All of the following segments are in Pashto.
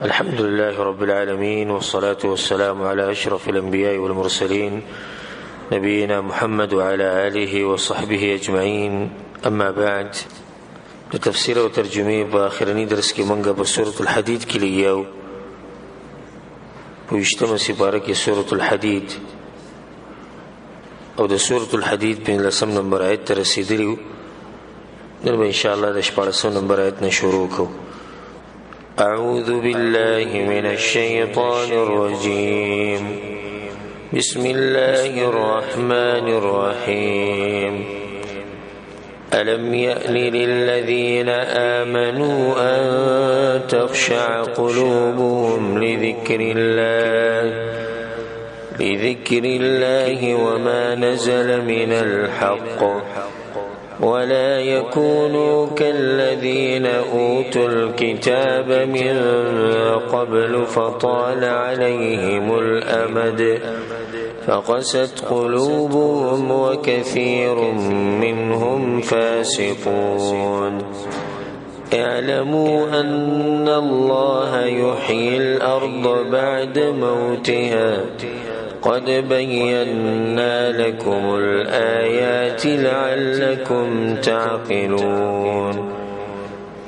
الحمد لله رب العالمين، والصلاة والسلام على أشرف الأنبياء والمرسلين، نبينا محمد وعلى آله وصحبه أجمعين. أما بعد، د تفسیر او ترجمې په آخرني درس کې مونږ په سورة الحدید کې لګیاو، په 20مه سپاره کې سورة الحدید، او د سورة الحدید په 15 نمبر آیت ته رسېدلي وو. نن به انشاءالله د 16 نمبر آیت نه شروع کوو. أعوذ بالله من الشيطان الرجيم. بسم الله الرحمن الرحيم. ألم يأن للذين آمنوا أن تخشع قلوبهم لذكر الله وما نزل من الحق، ولا يكونوا كالذين أوتوا الكتاب من قبل فطال عليهم الأمد فقست قلوبهم وكثير منهم فاسقون. اعلموا أن الله يحيي الأرض بعد موتها، قد بينا لكم الآيات لعلكم تعقلون.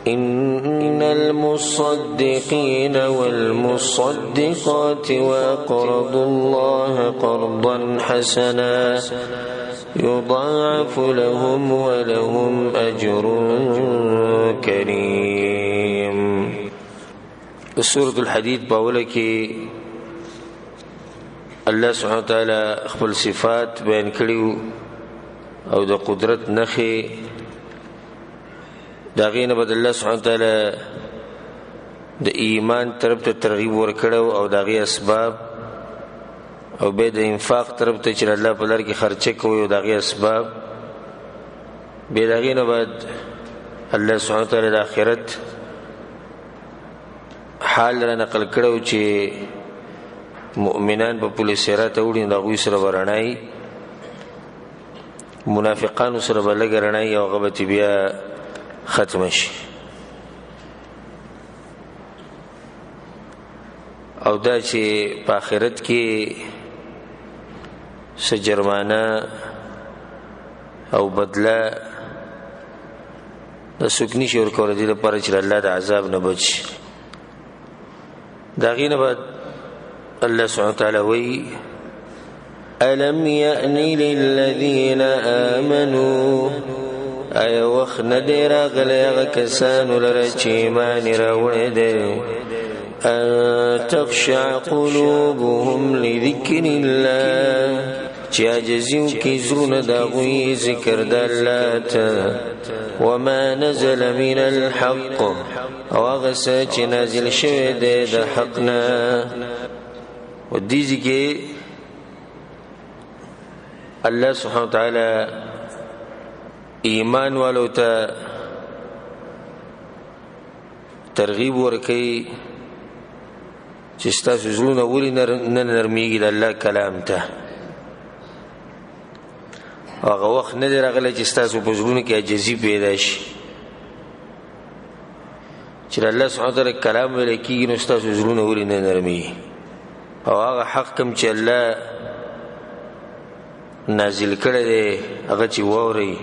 إن المصدقين والمصدقات وأقرضوا الله قرضا حسنا يضاعف لهم ولهم أجر كريم. سورة الحديد باوله کې الله سبحانه وتعالی خپل صفات بیان کړیو او د قدرت نښې. د هغې نه بعد الله سبحانه وتعالی د ایمان طرف ته ترغیب ورکړو او د هغې اسباب، او بیا د انفاق طرف ته چې الله په لار کې خرچه کوي او د هغې اسباب. بیا د هغې نه بعد الله سبحانه وتعالی د آخرت حال را نقل کړو چې مؤمنان په پل صراط وړي، د هغوی سره به رڼایي، منافقانو سره به لږه رڼایي او هغه به ترې بیا ختمه شي. او دا چې په آخرت کې څه جرمانه او بدله د څوک نشي ورکولی، دې لپاره چې د الله د عذاب نه بچ شي. د هغې نه بعد الله سبحانه وتعالى وی: ألم يأن للذين آمنوا، آیا وخت نه دی راغلی هغه کسانو لره چې ایمان یې راوړی دی، أن تخشع قلوبهم لذکر الله، چې عاجزي وکړي زړونه د هغوی ذکر د الله ته، وما نزل من الحق، او هغه څه چې نازل شوی دی د حق نه. و دې ځای کې الله سبحانه وتعالی ایمان والو ته ترغیب ورکوي چې ستاسو زړونه ولې نه نرمېږي د الله کلام ته. هغه وخت نه دی راغلی چې ستاسو په زړونو کې عاجزي پیدا شي، چې د الله سبحانه وتعالی کلام ویل کېږي نو ستاسو زړونه ولې نه نرمېږي. او هغه حق کوم چې الله نازل کړی دی هغه چې واورئ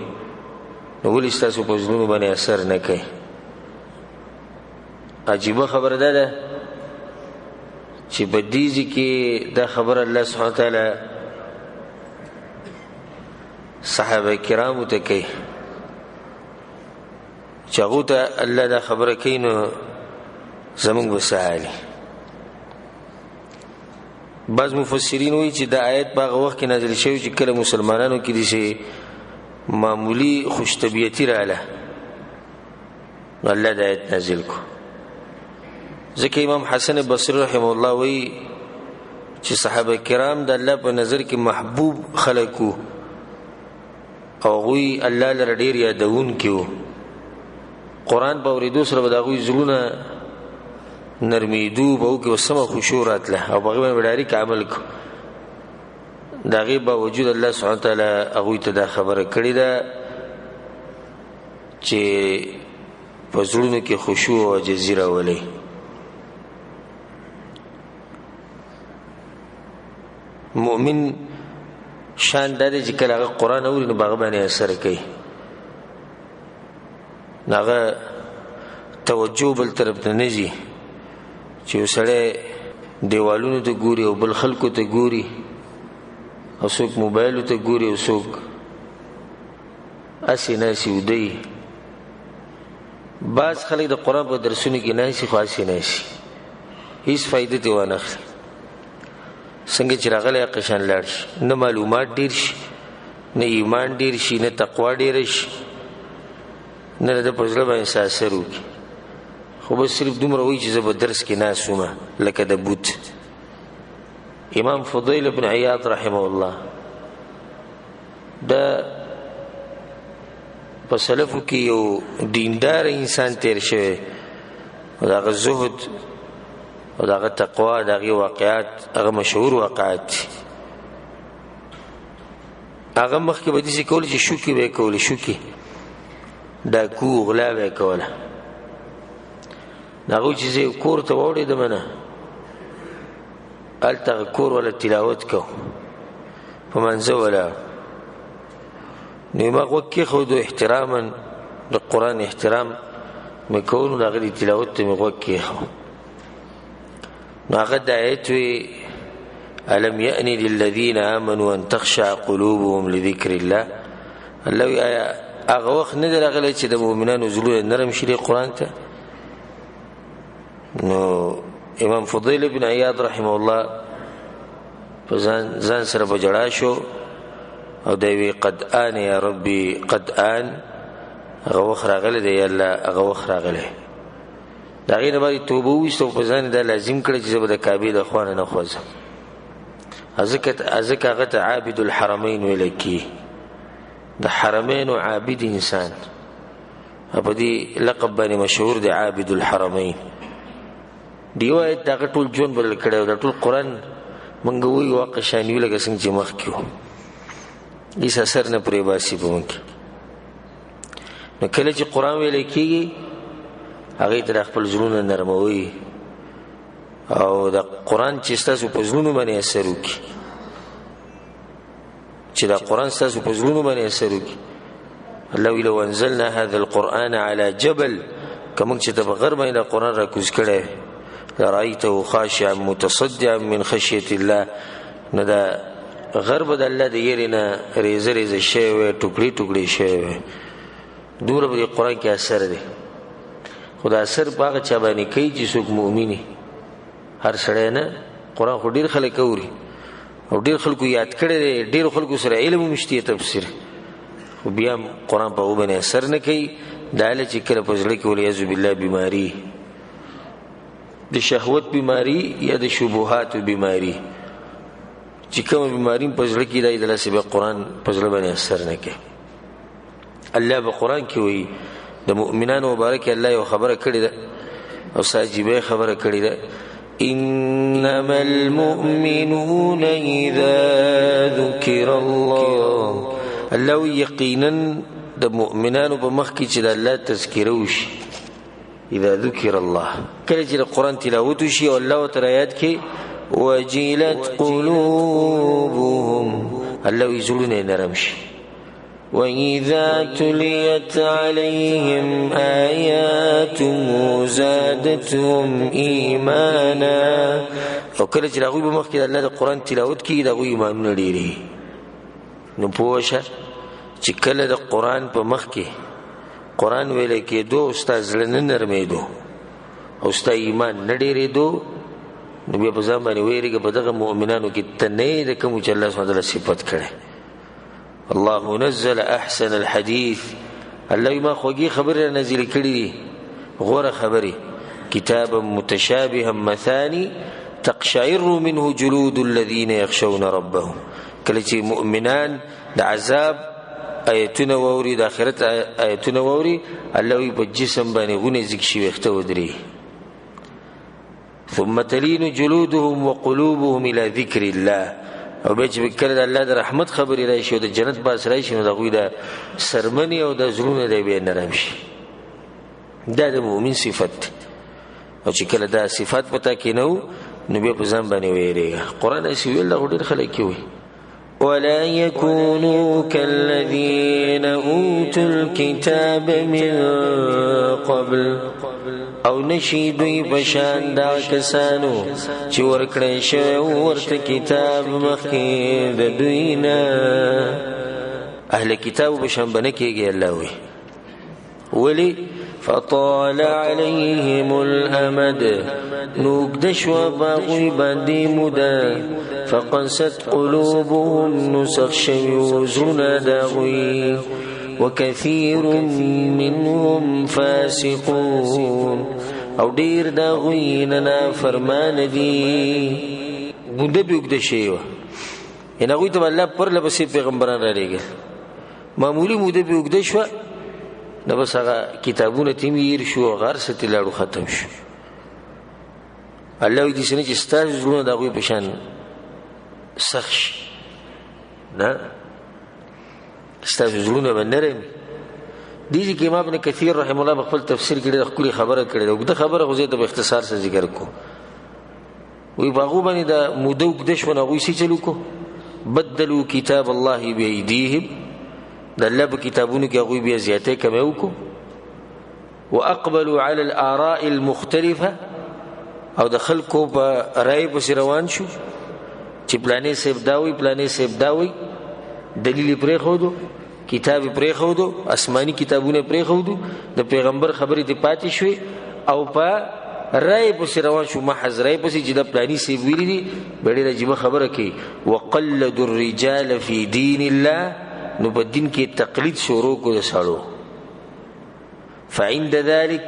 نو ولې ستاسو په زړونو باندې اثر نه کوي. عجیبه خبره ده ده چې په دې ځای کې دا خبره الله سبحانه وتعالی صحابه کرامو ته کوي، چې هغو ته الله دا خبره کوي نو زمونږ به څه حال وي. بعض مفسرین وایي چې دا آیت په هغه وخت کې نازل شوی چې کله مسلمانانو کې داسې معمولي خوشطبیعتي راله، نو الله دا آیت نازل کړو. ځکه امام حسن بصري رحمه الله وایي چې صحابه کرام د الله په نظر کې محبوب خلک وو، او هغوی الله لره ډېر یادوونکي وو. قرآن په اورېدو سره به د هغوی زړونه نرمېدو، به هغو کې به سمه خشوع راتله او په هغې باندې به ډایرک عمل کو. د هغې باوجود الله سبحانه وتعالی هغوی ته دا خبره کړې ده چې په زړونو کې خشوع او عاجزي راولئ. مؤمن شان دا دی چې کله هغه قرآن اوري نو په هغه باندې اثر کوي، نو هغه توجه بل طرف ته نه ځي. چې یو سړی دیوالونو ته ګوري او بل خلکو ته ګوري او څوک موبایلو ته ګوري او څوک هسې ناسي وده وي. بعض خلک د قرآن په درسونو کې ناسي خو هسې ناسي، هیڅ فایده ترې وانه خلي. څنګه چې راغلی هغه شان لاړ شي، نه معلومات ډېر شي، نه ایمان ډېر شي، نه تقوا ډېره شي، نه د ده په زړه باندې څه اثر وکړي. خو بس صرف دومره وایي چې زه به درس کې ناست وم لکه د بوت. امام فضیل بن عیاض رحمه الله دا په سلفو کې یو دیندار انسان تیر شوی، او د هغه زهد او د هغه تقوا، د هغې واقعات، هغه مشهور واقعات دي. هغه مخکې به داسې کول چې شوکې به یې کولې، شوکې ډاکو غلا به یې کوله. هغوی چې زه یې کور ته واوړېدم نه، هلته هغه کور والا تلاوت کو په منځه ولاړ. نو ما غوږ کېښودو، احتراما د قرآن احترام مې کوو، نو د هغه د تلاوت ته مې غوږ کېښود. نو هغه د آیت وی ألم يأن للذين آمنوا أن تخشع قلوبهم لذكر الله. الله وی آیا هغه وخت نه دی راغلی چې د مؤمنانو زړونه نرم شي دې قرآن ته؟ نو امام فضیل بن عیاض رحمه الله په ځان سره په ژړا شو او دی وی قد آن یا ربي قد آن، هغه وخت راغلی دی یا الله، هغه وخت راغلی. د هغې نه بعد توبه وویسته او په ځان یې دا لازم کړی چې زه به د کعبې د خوا نه نه خوځم. ځکه هغه ته عابد الحرمین ویل کېږي، د حرمینو عابد انسان، په دې لقب باندې مشهور دی عابد الحرمین. دی وایي د هغه ټول ژوند بدل کړی او دا ټول قرآن موږ وایو واقع شان یو لکه څنګه چې مخکې وو، هېڅ اثر نه پرې باسي په موږ کې. نو کله چې قرآن ویل کېږي هغې ته د خپل زړونه نرموي، او د قرآن چې ستاسو په زړونو باندې اثر وکړي، چې دا قرآن ستاسو په زړونو باندې اثر وکړي. الله وی لو انزلنا هذا القرآن على جبل، که موږ چې ته په غر باندې دا قرآن راکوز کړی، لرأیته خاشعا متصدعا من خشیة الله، نو دا غر به د الله د یرې نه ریزه ریزه شوی وی، ټوکړې ټوکړې شوی وی. دومره په دې قرآن کې اثر دی. خو دا اثر په هغه چا باندې کوي چې څوک مؤمن وي، هر سړی نه. قرآن خو ډېر خلک اوري او ډېر خلکو یاد کړی دی، ډېرو خلکو سره علم هم شته تفسیر، خو بیا هم قرآن په هغو باندې اثر نه کوي. دا هله چې کله په زړه کې والعیاذ بالله بیماري، د شهوت بیماري یا د شبهاتو بیماري، چې کومه بیماري په زړه کې دی، دلاسې بیا قرآن په زړه باندې اثر نه کوي. الله په قرآن کې وایي د مؤمنانو مبارک الله یو خبره کړې ده او څه عجیبه خبره کړې ده، انما المؤمنون اذا ذکر الله. الله یقینا د مؤمنانو په مخ کې چې د الله تذکره وشي، اذا ذکر الله، کله چې د قرآن تلاوت وشي او الله ورته یاد کړي، وجلت قلوبهم، الله یې زړونه یې نرم شي. وإذا تليت عليهم آياته زادتهم إيمانا. او کله چې د هغوی په مخ کې د الله د قرآن تلاوت کېږي، د هغوی ایمانونه ډېرېږي. نو پوه شه چې کله د قرآن په مخ کې قرآن ویلی کېدو او ستا زړه نه نرمېدو او ستا ایمان نه ډېرېدو، نو بیا په ځان باندې وېرېږه، په دغه مؤمنانو کې ته نه یې د کومو چې الله سبحانه وتعالی صفت کړی. الله نزل احسن الحديث، الله ما خوږې خبرې را نازلې کړې دي، غوره خبرې، کتابا متشابها مثاني تقشعر منه جلود الذين يخشون ربهم. کله چې مؤمنان د عذاب آیتونه واوري، د آخرت آیتونه واوري، الله وی په جسم باندې غونې ځیږ شي، ویښته ودرېږي. ثم تلين جلودهم وقلوبهم الى ذکر الله. او بیا چې کله د الله د رحمت خبرې راشي او د جنت باس راشي، نو د هغوی د سرمنې او د زړونه دی بیا نرم شي. دا د مؤمن صفت دی. او چې کله دا صفت په تا کې نه و، نو بیا په ځان باندې ویریږه. قرآن داسې ویل، دا خو ډېر خلک یې وایي. ولا يكونوا كالذين أوتوا الكتاب من قبل، او نشي دوی پشان دا کسانو چې ورکړی شوی ورته کتاب مخکې د دوی نه. اهل کتاب پشان به نه کېږي. الله وایي ولې؟ فطال عليهم الأمد، نو اوږده شوه په هغوی باندې موده. فقست قلوبهم، نو سخت شوي وو زړونه د هغوی. وكثير منهم فاسقون، او ډېر د هغوی نه نافرمانه دي. موده به اوږده شوې وه، یعنې هغوی ته به الله پرله پسې پیغمبران رالېږل. معمولي موده به اوږده شوه، نو بس هغه کتابونه ترې هم هېر شو، هغه هر څه ترې لاړو ختم شو. الله وایي داسې نه چې ستاسو زړونه د هغوی په شان سخت شي، نه، ستاسو زړونه به نرم وي. دې ځای کې امام ابن کثیر رحمه الله په خپل تفسیر کې ډېره ښکلې خبره کړې ده. اوږده خبره خو زه ته په اختصار سره ذکر کوم. وایي په هغو باندې دا موده اوږده شوه، نو هغوی څه چل وکړو؟ بدلو کتاب الله بأیدیهم، د الله په کتابونو کې هغوی بیا زیاتی کمی وکړو. واقبلوا على الاراء المختلفه، او د خلکو په رای پسې روان شو چې پلانې صاحب دا وایي، پلانې صاحب دا وایي. دلیل یې پرېښودو، کتاب یې پرېښودو، آسماني کتابونه یې پرېښودو، د پیغمبر خبرې ترې پاتې شوې، او په رای پسې روان شو، محض رای پسې چې دا پلاني صاحب ویلي دي. بیا ډېره عجیبه خبره کوي، وقلدوا الرجال فی دین الله، نو په دین کې تقلید شروع کړو د سړو. فعند ذلك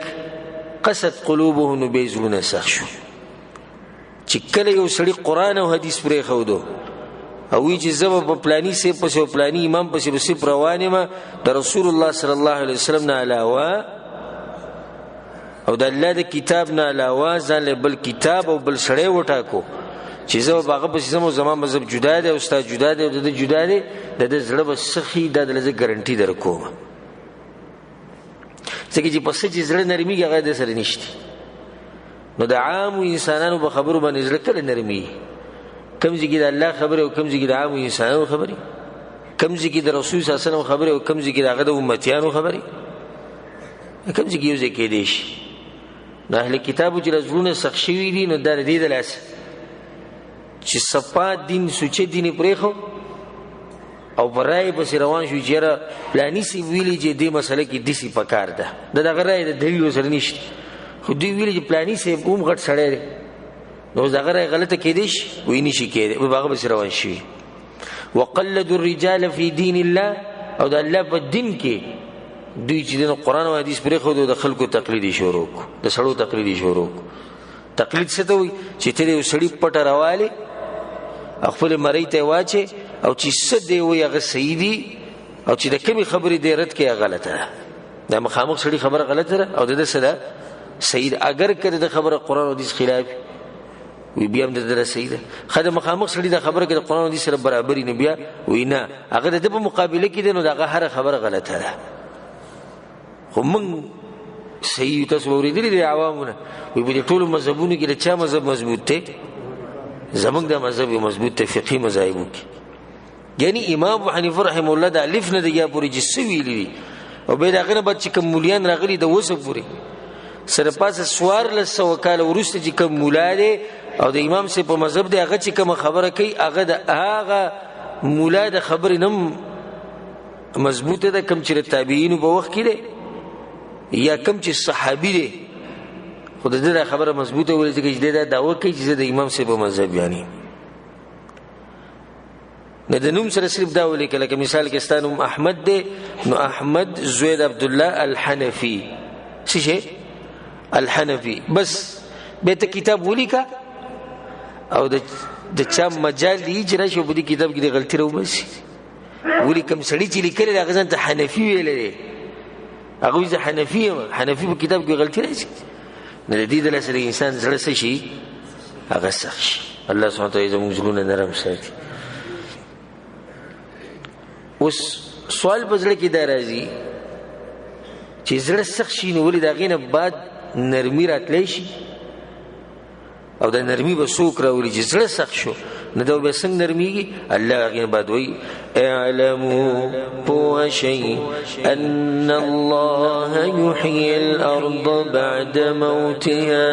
قست قلوبهم، نو بیا یې زړونه سخت شو. چې کله یو سړي قرآن او حدیث پرېښودو او وایي چې زه به په پلاني صاحب پسې او پلاني امام پسې به صرف روان یم، د رسول الله صلی الله علیه وسلم نه علاوه او د الله د کتاب نه علاوه ځان له بل کتاب او بل سړی وټاکو چې زه به هغه پسې ځم او زما مذهب جدا دی او ستا جدا دی او د ده جدا دی، د ده زړه به سخي، دا د زه ګارنټي درکوم. ځکه چې په څه چې زړه نرمېږي هغه د سره نشته. نو د عامو انسانانو په خبرو باندې زړه کله نرمېږي؟ کوم ځای کې د الله خبرې او کوم ځای کې د عامو انسانانو خبرې، کوم ځای کې د رسول صلی الله علیه وسلم خبرې او کوم ځای کې د هغه د امتیانو خبرې، کوم ځای کې یو ځای کېدی شي. نو اهل کتابو چې زړونه سخت شوي دي، نو دا د دې د لاسه چې صفا دین سوچه دین یې پرېښود او په رایې پسې روان شو چې یاره پلاني صاحب ویلي چې دې مسله کې داسې پکار ده، د دغه رایې د دلیل ورسره نشته، خو دوی ویلي چې پلاني صاحب هم غټ سړی دی، نو اوس دغه رایه غلطه کېدی شي؟ وایي نه شي کېدی، په هغه پسې روان شوي. وقلدوا الرجال فی دین الله، او د الله په دین کې دوی چې دین قرآن او حدیث پرېښود د خلکو تقلید یې شروع کړو، د سړو تقلید یې شروع کړو. تقلید څه ته وایي؟ چې ته د یو سړي پټه راوالې او خپلې مرۍ ته یې واچې او چې څه دی وایي هغه صحیح دي، او چې د کومې خبرې دی رد کړي هغه غلطه ده. دا مخامخ سړي خبره غلطه ده او د ده څه ده؟ صحیح ده. اګر که د ده خبره قرآن او حدیث خلاف وي بیا هم د ده صحیح ده. ښه د مخامخ سړي دا خبره که د قرآن او حدیث سره برابري نو بیا وایي نه، هغه د ده په مقابله کې ده، نو د هغه هره خبره غلطه ده. خو موږ صحیح یو، تاسو اورېدلي دي عوامونه وایي په دې ټولو مذهبونو کې د چا مذهب مضبوط دی؟ زموږ دا مذهب یو مضبوط دی فقهي مذاهبو کې. یعنی امام ابو حنیفه رحمه الله د الف نه د یا پورې چې څه ویلي دي، او بیا د هغه نه بعد چې کوم مولیان راغلي د اوسه پورې سره پاسه 1400 کاله وروسته چې کوم مولا دی او د امام صاحب په مذهب دی، هغه چې کومه خبره کوي هغه د هغه مولا د خبرې نه هم مضبوطه ده کوم چې د تابعینو په وخت کې دی یا کوم چې صحابي دی. خو د ده دا خبره مضبوطه ولې؟ ځکه چې دی دا دعوه کوي چې زه د امام صاحب په مذهب یعنی نه د نوم سره صرف دا ولیکه، لکه مثال کې ستا نوم احمد دی، نو احمد زوی د عبدالله الحنفي، څه شی؟ الحنفي. بس بیا ته کتاب ولیکه او د چا مجال دی چې راشي په دې کتاب کې د غلطي راوباسي. ولې کوم سړي چې لیکلی دی هغه ځان ته حنفي ویلی دی، هغه وایي زه حنفي یم، حنفي په کتاب کې غلطي راځي. نو د دې د لاسه د انسان زړه څه شي؟ هغه سخت شي. الله سبحانه وتعالی زموږ زړونه نرم ساتي. اوس سوال په زړه کې دا راځي چې زړه سخت شي نو ولې د هغې نه بعد نرمي راتلی شي؟ او د نرمي به څوک راولي چې زړه سخت شو، نو دا به څنګه نرمېږي؟ الله هغې نه بعد وایي اعلموا، پوه شئ، ان الله یحیي الارض بعد موتها،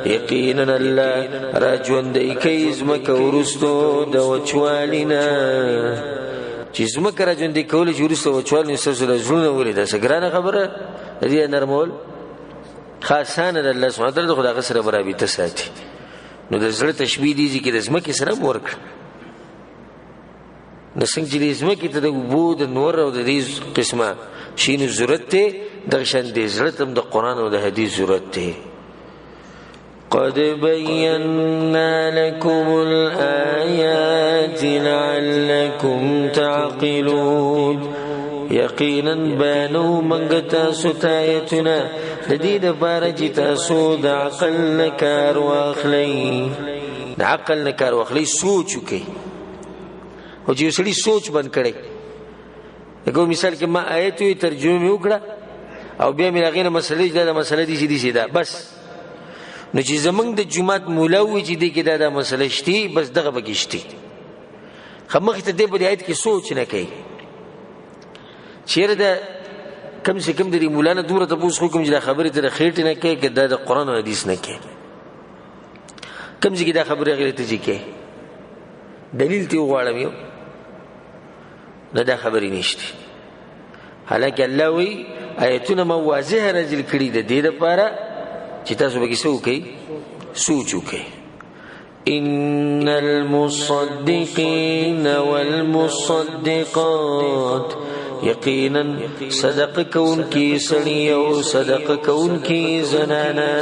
یقینا الله راژوندی کوي ځمکه وروستو د وچوالي نه. چې ځمکه راژوندی کولی چې وروسته وچوالي، نو ستاسو د زړونه ولې داسې ګرانه خبره د دې نرمول خاصانه د الله سبحانه وتعالی، خو د هغه سره به رابطه ساتي. نو د زړه تشبیه دې ځای کې د ځمکې سره هم ورکړه. نو څنګه چې د ځمکې ته د اوبو د نور او د دې قسمه شینو ضرورت دی، دغه شان د زړه ته هم د قرآن او د حدیث ضرورت دی. قد بينا لكم الآيات لعلكم تعقلون، یقینا بانو منګ تاسو ته آیتونه د دې دپاره چې تاسو د عقل نه کار واخلئ، د عقل نه کار واخلئ، سوچ وکړئ. خو چې یو سړي سوچ بند کړی، لکه مثال کې ما آیت وي، ترجمه مې وکړه او بیا مې هغې نه مسلې چې دا مسله دي چې دي چې دا بس، نو چې زمونږ د جومات مولا ووایي چې دې کې دا دا مسله شتي، بس دغه پکې شتي. ښه مخې ته دی په دې آیت کې سوچ نه کوي، چېرې د کم سه کم د دې مولا نه دومره تپوس وکړم چې دا خبرې ته د خېټې نه کوي که دا د قرآن او حدیث نه کوي، کوم ځای کې دا خبرې هغې ته چې کوي دلیل ترې وغواړم یو، نه دا خبرې نشته. حالانکه الله وایي آیتونه ما واضح نازل کړي د دې دپاره چې تاسو پکې څه وکړئ، سوچ وکړئ. إن المصدقين والمصدقات، یقینا صدق کوونکي سړي او صدق کوونکي زنانه،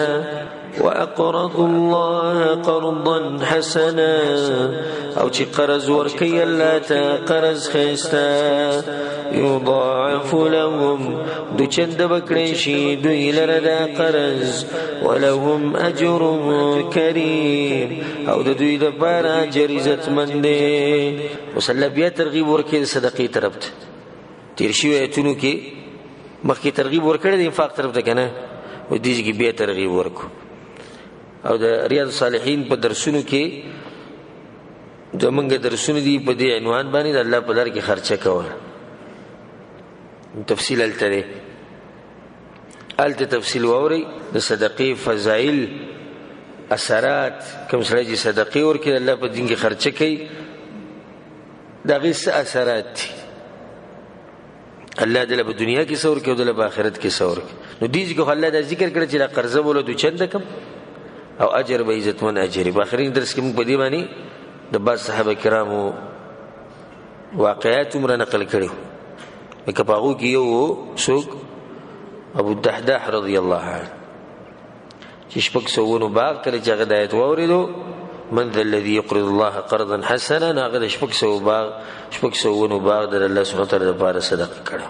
وأقرضوا الله قرضا حسنا، او چې قرض ورکوي الله ته قرض ښایسته، يضاعف لهم، دوچنده به کړی شي دوی لره دا قرض، ولهم اجر کریم، او د دوی دپاره اجر عزتمند دی. اوس الله بیا ترغیب ورکوي د صدقې طرف ته. تېر شوي آیتونو کې مخکې ترغیب ورکړی د انفاق طرف ته که نه، او دې ځای کې بیا ترغیب ورکړو. او د ریاض الصالحین په درسونو کې زمونږ درسونه دي په دې عنوان باندې د الله په لار کې خرچه کول، تفصیل هلته دی، هلته تفصیل واورئ د صدقې فضایل، اثرات، کوم سړی چې صدقې ورکړي د الله په دین کې خرچه کوي د هغې څه اثرات دي، الله دله په دنیا کې څه ورکړي او دله په آخرت کې څه ورکړي. نو دې ځای کې خو الله دا ذکر کړی چې دا قرضه به له دوچنده کړم او اجر به عزتمن اجر. په آخرین درس کې موږ په دې باندې د بعض صحابه کرامو واقعات هم را نقل کړي، لکه په هغو کې یو څوک ابو الدحداح رضی الله عنه چې 600 ونو باغ کله چې هغه د آیت واورېدو، من ذا الذي يقرض الله قرضا حسنا، نو هغه د 600 باغ، 600 ونو باغ د الله سبحانه وتعالی دپاره صدقه کړه.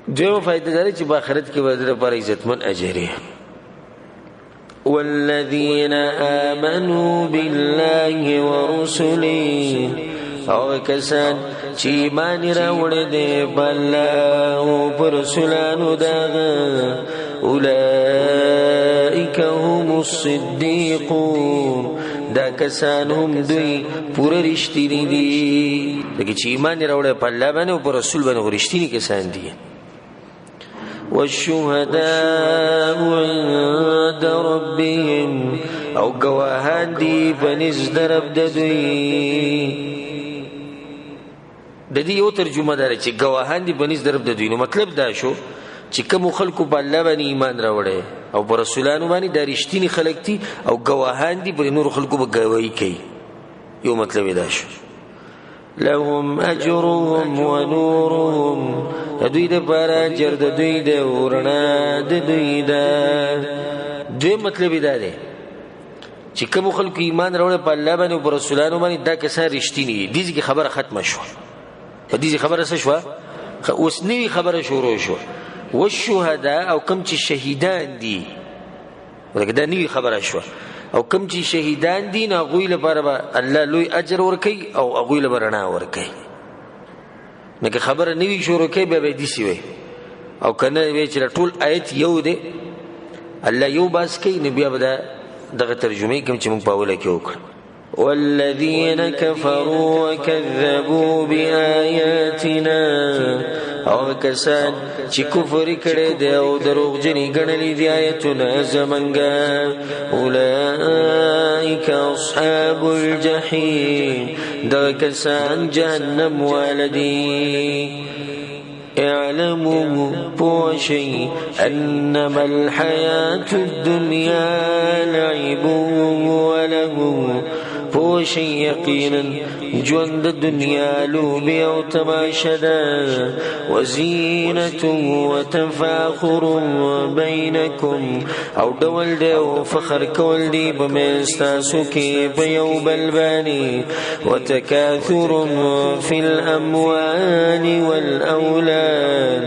دویمه فایده دا ده چې په آخرت کې به د ده لپاره عزتمن اجر وي. والذین آمنوا بالله ورسله، او کسان چې ایمان یې راوړی دی په الله او په رسولانو د هغه، اولئک هم الصدیقون، دا کسان هم دوی پوره رښتیني دي. ځکه چې ایمان یې راوړی په الله باندې او په رسول باندې، خو رښتیني کسان دي. والشهداء عند ربهم، او ګواهان دي په نزد رب د دوی. د دې یو ترجمه دا ده چې ګواهان دي په نزد رب د دوی، نو مطلب دا شو چې کومو خلکو په الله باندې ایمان راوړی او په رسولانو باندې، دا رښتیني خلک دي او ګواهان دي، پر نورو خلکو به ګواهي کوي. یو مطلب یې دا شو. لهم اجرهم ونورهم، د دوی دپاره اجر د دوی دی او رڼا د دوی ده. دویم مطلب یې دا دی چې کومو خلکو ایمان راوړی په الله باندې او په رسولانو باندې، دا کسان رښتیني دي. دې ځای کې خبره ختمه شوه، په دې ځای خبره څه شوه؟ اوس نوې خبره شروع شوه. والشهداء، او کوم چې شهیدان دي، لکه دا نوې خبره شوه، او کوم چې شهیدان دي نو هغوی لپاره به الله لوی اجر ورکوي او هغوی له به رڼا ورکوي. نو که خبره نوې شروع کوي بیا به یې داسې وایي، او که نه وایي چې دا ټول آیت یو دی، الله یو باس کوي، نو بیا به دا دغه ترجمه کوم چې موږ په اوله کې وکړه. والذین كفروا وكذبوا بآياتنا، او کسان چې کفر کړي دي او دروغجنې ګڼلې دي آیتونه زمونږه، اولئک اصحاب الجحیم، دغه کسان جهنم والدي. اعلموا پوشي انما الحياة الدنيا لعب ولهو، پوشي یقینا ژوند د دنیا لوبې او تماشه ده، وزینة وتفاخر بینکم، او ډول دی او فخر کول دی په منځ تاسو کې په یو بل باندې، وتکاثر فی الاموال والاولاد،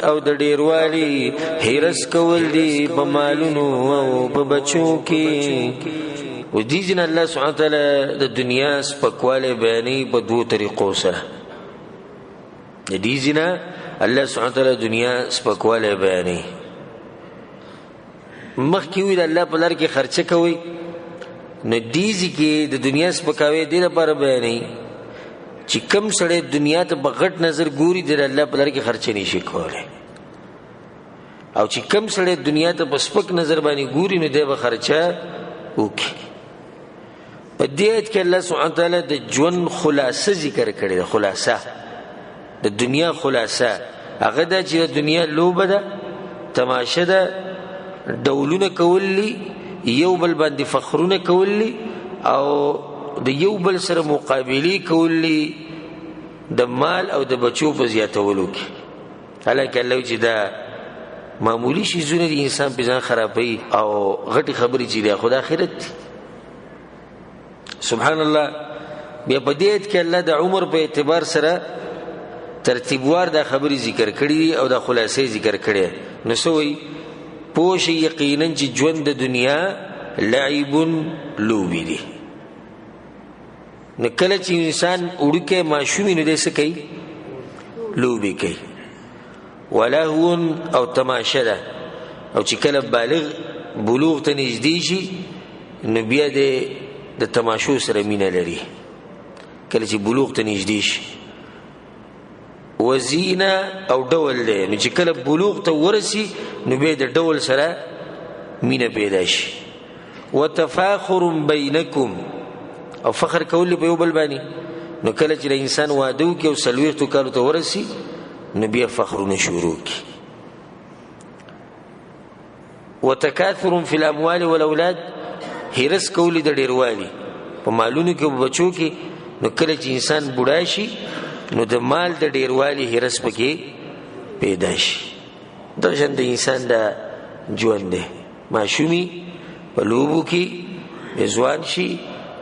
او د ډیروالي هرس کول دی په مالونو او په بچو کې. و دې ځین الله سبحانه وتعالی د دنیا سپکوالی بیانوي په دوو طریقو سره. د دې ځینه الله سبحانه وتعالی دنیا سپکوالی بیانوي. مخکې وي د الله په لار کې خرچه کوئ، نو دې ځای کې د دنیا سپکاوی دې لپاره بیانوي چې کم سړی دنیا ته په غټ نظر ګوري، د الله په لار کې خرچه نشي کولی، او چې کم سړی دنیا ته په سپک نظر باندې ګوري، نو دی به خرچه وکړي. په دې آیت کې الله سبحانه وتعالی د ژوند خلاصه ذکر کړې ده. خلاصه د دنیا خلاصه هغه ده چې د دنیا لوبه ده، تماشه ده، ډولونه کول دي، یو بل باندې فخرونه کول دي، او د یو بل سره مقابلې کول دي د مال او د بچو په زیاتولو کې. حالانکه الله وایي چې دا معمولي شیزونه دي، انسان په ځان خرابوي، او غټې خبرې چې دی خو د آخرت دي. سبحان الله. بیا په دې آیت کې الله د عمر په اعتبار سره ترتیبوار دا خبرې ذکر کړې دي او دا خلاصې ذکر کړې. نو څه وایي؟ پوه شئ یقینا چې ژوند د دنیا لعب لوبې دي. نو کله چې انسان وړوکی ماشوم وي، نو دی څه کوي؟ لوبې کوي، ولهو او تماشه ده. او چې کله بالغ بلوغ ته نږدې شي، نو بیا دی د تماشو سره مینه لري. کله چې بلوغ ته نږدې شي، وزینه او ډول دی، نو چې کله بلوغ ته ورسي، نو بیا د ډول سره مینه پیدا شي. وتفاخر بینکم، او فخر کول په یو بل باندې. نو کله چې د انسان واده وکړي او څلوېښتو کالو ته ورسي، نو بیا فخرونه شروع کړي. وتکاثر فی الاموال والاولاد، هرس کولی د ډیروالي په مالونو کې او په بچو کې. نو کله چې انسان بوډا شي، نو د مال د ډیروالي هرس پکې پیدا شي. دا شان د انسان د ژوند دی. ماشومي په لوبو کې، ځوان شي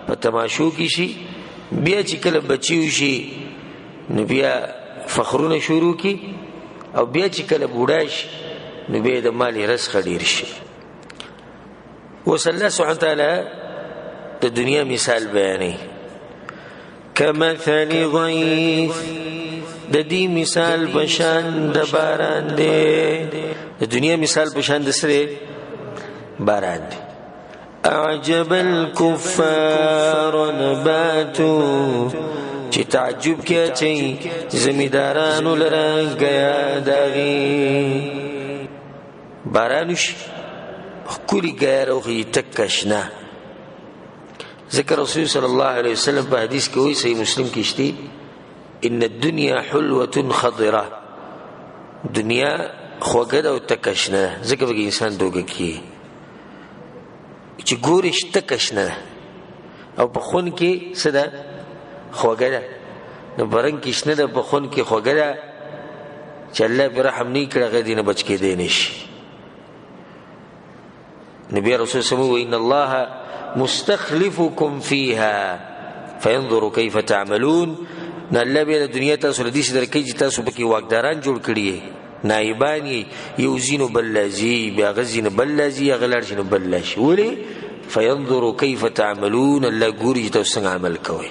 په تماشو کې شي، بیا چې کله بچي وشي، نو بیا فخرونه شروع کړي، او بیا چې کله بوډا شي، نو بیا د مال هرس ښه ډېر شي. اوس الله سبحانه وتعالی د دنیا مثال بیانوي. کمثل غیث، د دې مثال په شان د باران دی. د دنیا مثال په شان د څه دی؟ باران دی. اعجب الكفار نباتو، چې تعجب کې اچي زمیدارانو لره ګیا داغي. باران وشي، ښکلي ګیا راوخېږي، تکه شنه. ذکر رسول صلی الله علیه وسلم په حدیث کې وایي، صحیح مسلم کې شته، ان الدنیا حلوة خضرة، دنیا خوږه ده او تکه شنه ده، ځکه پکې انسان دوکه کېږي چې ګورې تکه شنه ده او په خون کې څه ده؟ خوږه ده. نو په رنګ کې شنه ده، په خون کې خوږه ده، چې الله پرې رحم نه کړي، هغه دې نه بچ کېدی نه شي. نبی رسول الله وایي، ان الله مستخلفكم فيها فينظر كيف تعملون. نو الله بیا د دنیا تاسو له دې څه درکوي چې تاسو پکې واکداران جوړ کړي یئ، نایبان یئ، یو ځي نو بل راځي، بیا هغه ځي نو بل راځي، هغه لاړ شي نو بل راشي. ولې؟ فينظر كيف تعملون، الله ګوري چې تاسو څنګه عمل کوئ.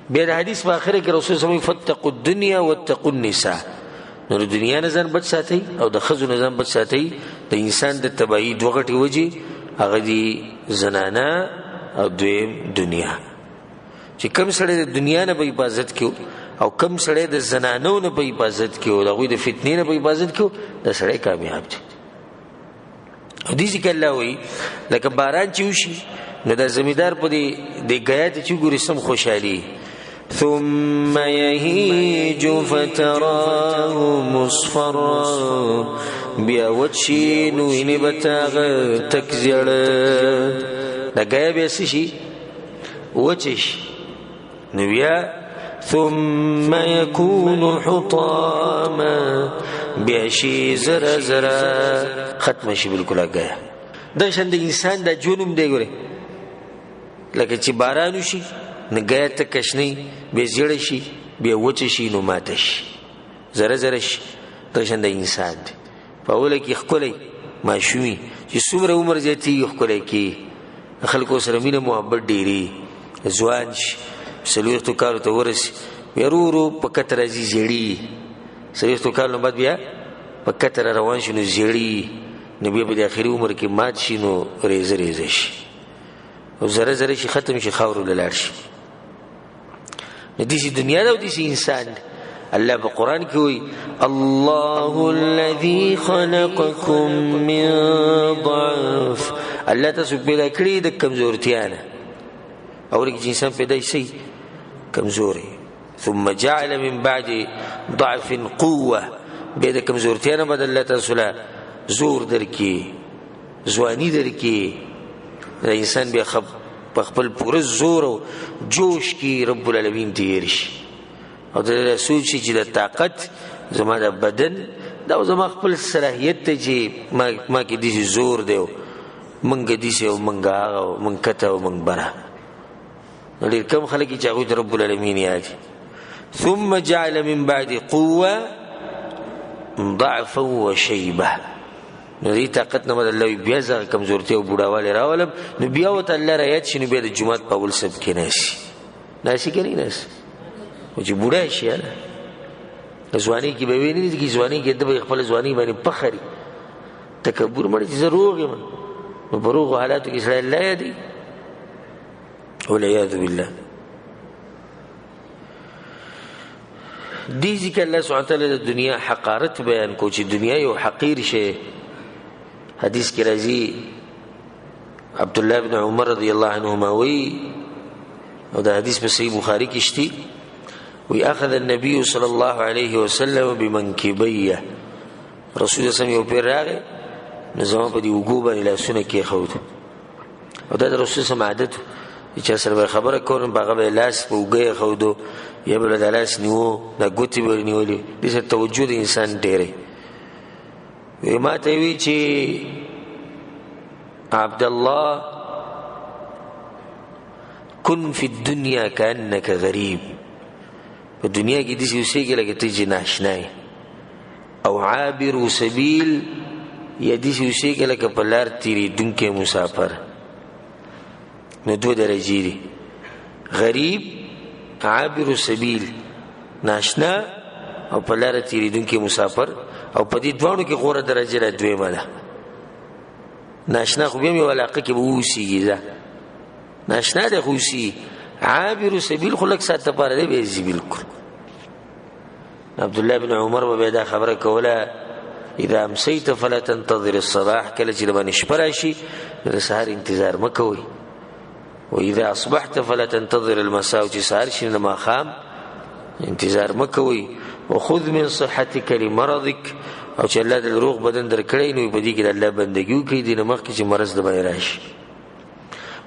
بیا د حدیث په آخره کې رسول الله وایي، فاتقوا الدنيا واتقوا النساء. نو د دنیا نه ځان بچ ساتئ او د ښځو نه ځان بچ ساتئ. د انسان د تباهي دوه غټې وجې، هغه دي زنانه او دویم دنیا. چې کم سړی د دنیا نه په حفاظت کې او کم سړی د زنانو نه په حفاظت کې او د هغوی د فتنې نه په حفاظت کې، دا سړی کامیاب دی. او دې ځکه الله وایي لکه باران چې وشي نو دا زمیندار په دې د ګیا ته چې ګوري سم خوشحالي. ثم يهيج فتراه مصفرا، بیا وچ شي نو ویني به ته هغه تک زیړه. دا ګیا بیا څه شي؟ وچ شي. نو بیا ثم يكون حطاما، بیا شي زره زره ختمه شي بالکل ګیا. دا شان د انسان دا ژوند هم دی ګورې، لکه چې باران وشي نو ګیا تکه شنه بیا زیړه شي بیا وچه شي نو ماته شي زره زره شي. دا شان د انسان دی. په اوله کې ښکلی ماشومي چې څومره عمر زیاتېږي ښکلی کېږي، خلکو سره مینه محبت ډېرېږي، ځوان شي 40 کالو ته ورسي بیا ورو ورو په کته راځي زیړېږي. 40 کالو بعد بیا په کته را روان شي نو زیړېږي، نو بیا په دې اخري عمر کې مات شي نو ریزه ریزه شي او زره زره شي ختم شي خاورو له لاړ شي. نو داسې دنیا ده او داسې انسان دی. الله په قرآن کې وایي الله الذي خلقكم من ضعف، الله تاسو پیدا کړي د کمزورتیا نه. اورې چې انسان پیدا شي کمزوري، ثم جعل من بعد ضعف قوة، بیا د کمزورتیا نه بعد الله تاسو له زور درکړي، ځواني درکړي. دا انسان بیا په خپل پوره زور او جوش کې رب العالمین تیر شي او د دې سوچ شي چې د طاقت زما د بدن دا زما خپل صلاحیت ته چې ما کې داسې زور دی او موږ داسې او موږ هغه او موږ کته او موږ بره. نو ډېر کم خلک چې هغوی ته رب العالمین یاد. ثم جعل من بعد قوة ضعفا وشیبه، نو دې طاقت نه بدل الله بیا زه کمزورتیا او بوډاوالی راولم، نو بیا ورته الله را یاد شي، نو بیا د جومات په اول صف کې ناسي ناسي که نه ناسي. خو چې بوډا شي هله ځواني کې به ویني چې ځواني کې ده به خپله ځواني باندې پخري تکبر مړ چې زه روغ یم، نو په روغو حالاتو کې سړی الله یادوي والعیاذ بالله. دې ځکه الله سبحانه وتعالی د دنیا حقارت بیان کو چې دنیا یو حقیر شی. حدیث کې راځي عبد الله بن عمر رضی الله عنهما وی، او دا حدیث په صحیح بخاری کې شته، وی اخذ النبي صلی الله علیه وسلم بمنکبیه، رسول الله صلی الله علیه وسلم یو پیر راغی نو زما په دې اوږو باندې لاسونه کېښود. او دا د رسول صلی الله علیه وسلم عادت و چې چا سره به خبره کوله نو هغه به یې لاس په اوږه ایښودو یا به د لاس نیو، دا ګوتې به یې نیولې، دې سره توجه د انسان ډېری. وی ما ته وی چې عبدالله کن فی الدنیا کأنک غریب، په دنیا کې داسې اوسېږي لکه ته چې ناشنا یې، او عابر سبیل یا داسې اوسېږي لکه په لار تېرېدونکی مسافر. نو دوه درجې دي، غریب، عابر سبیل، ناشنا او په لاره تېرېدونکی مسافر. او په دې دواړو کې غوره درجه ده دویمه ده. ناشنا خو بیا هم یوه علاقه کې به اوسېږي، ځه ناشنا دی خو اوسېږي، عابر سبیل خو لږ ساعت لپاره دی بیا ځي بالکل. عبدالله بن عمر به بیا دا خبره کوله اذا امسیت فلا تنتظر الصباح، کله چې باندې شپه راشي نو د سهار انتظار مه کوئ، واذا اصبحت فلا تنتظر المساء، چې سهار شي نو د ماښام انتظار مه کوئ، وخذ من صحتك لمرضك، او چې الله د روغ بدن درکړی نو په دې کې د الله بندګي وکړئ، دې نه مخکې چې مرض د باندې راشي،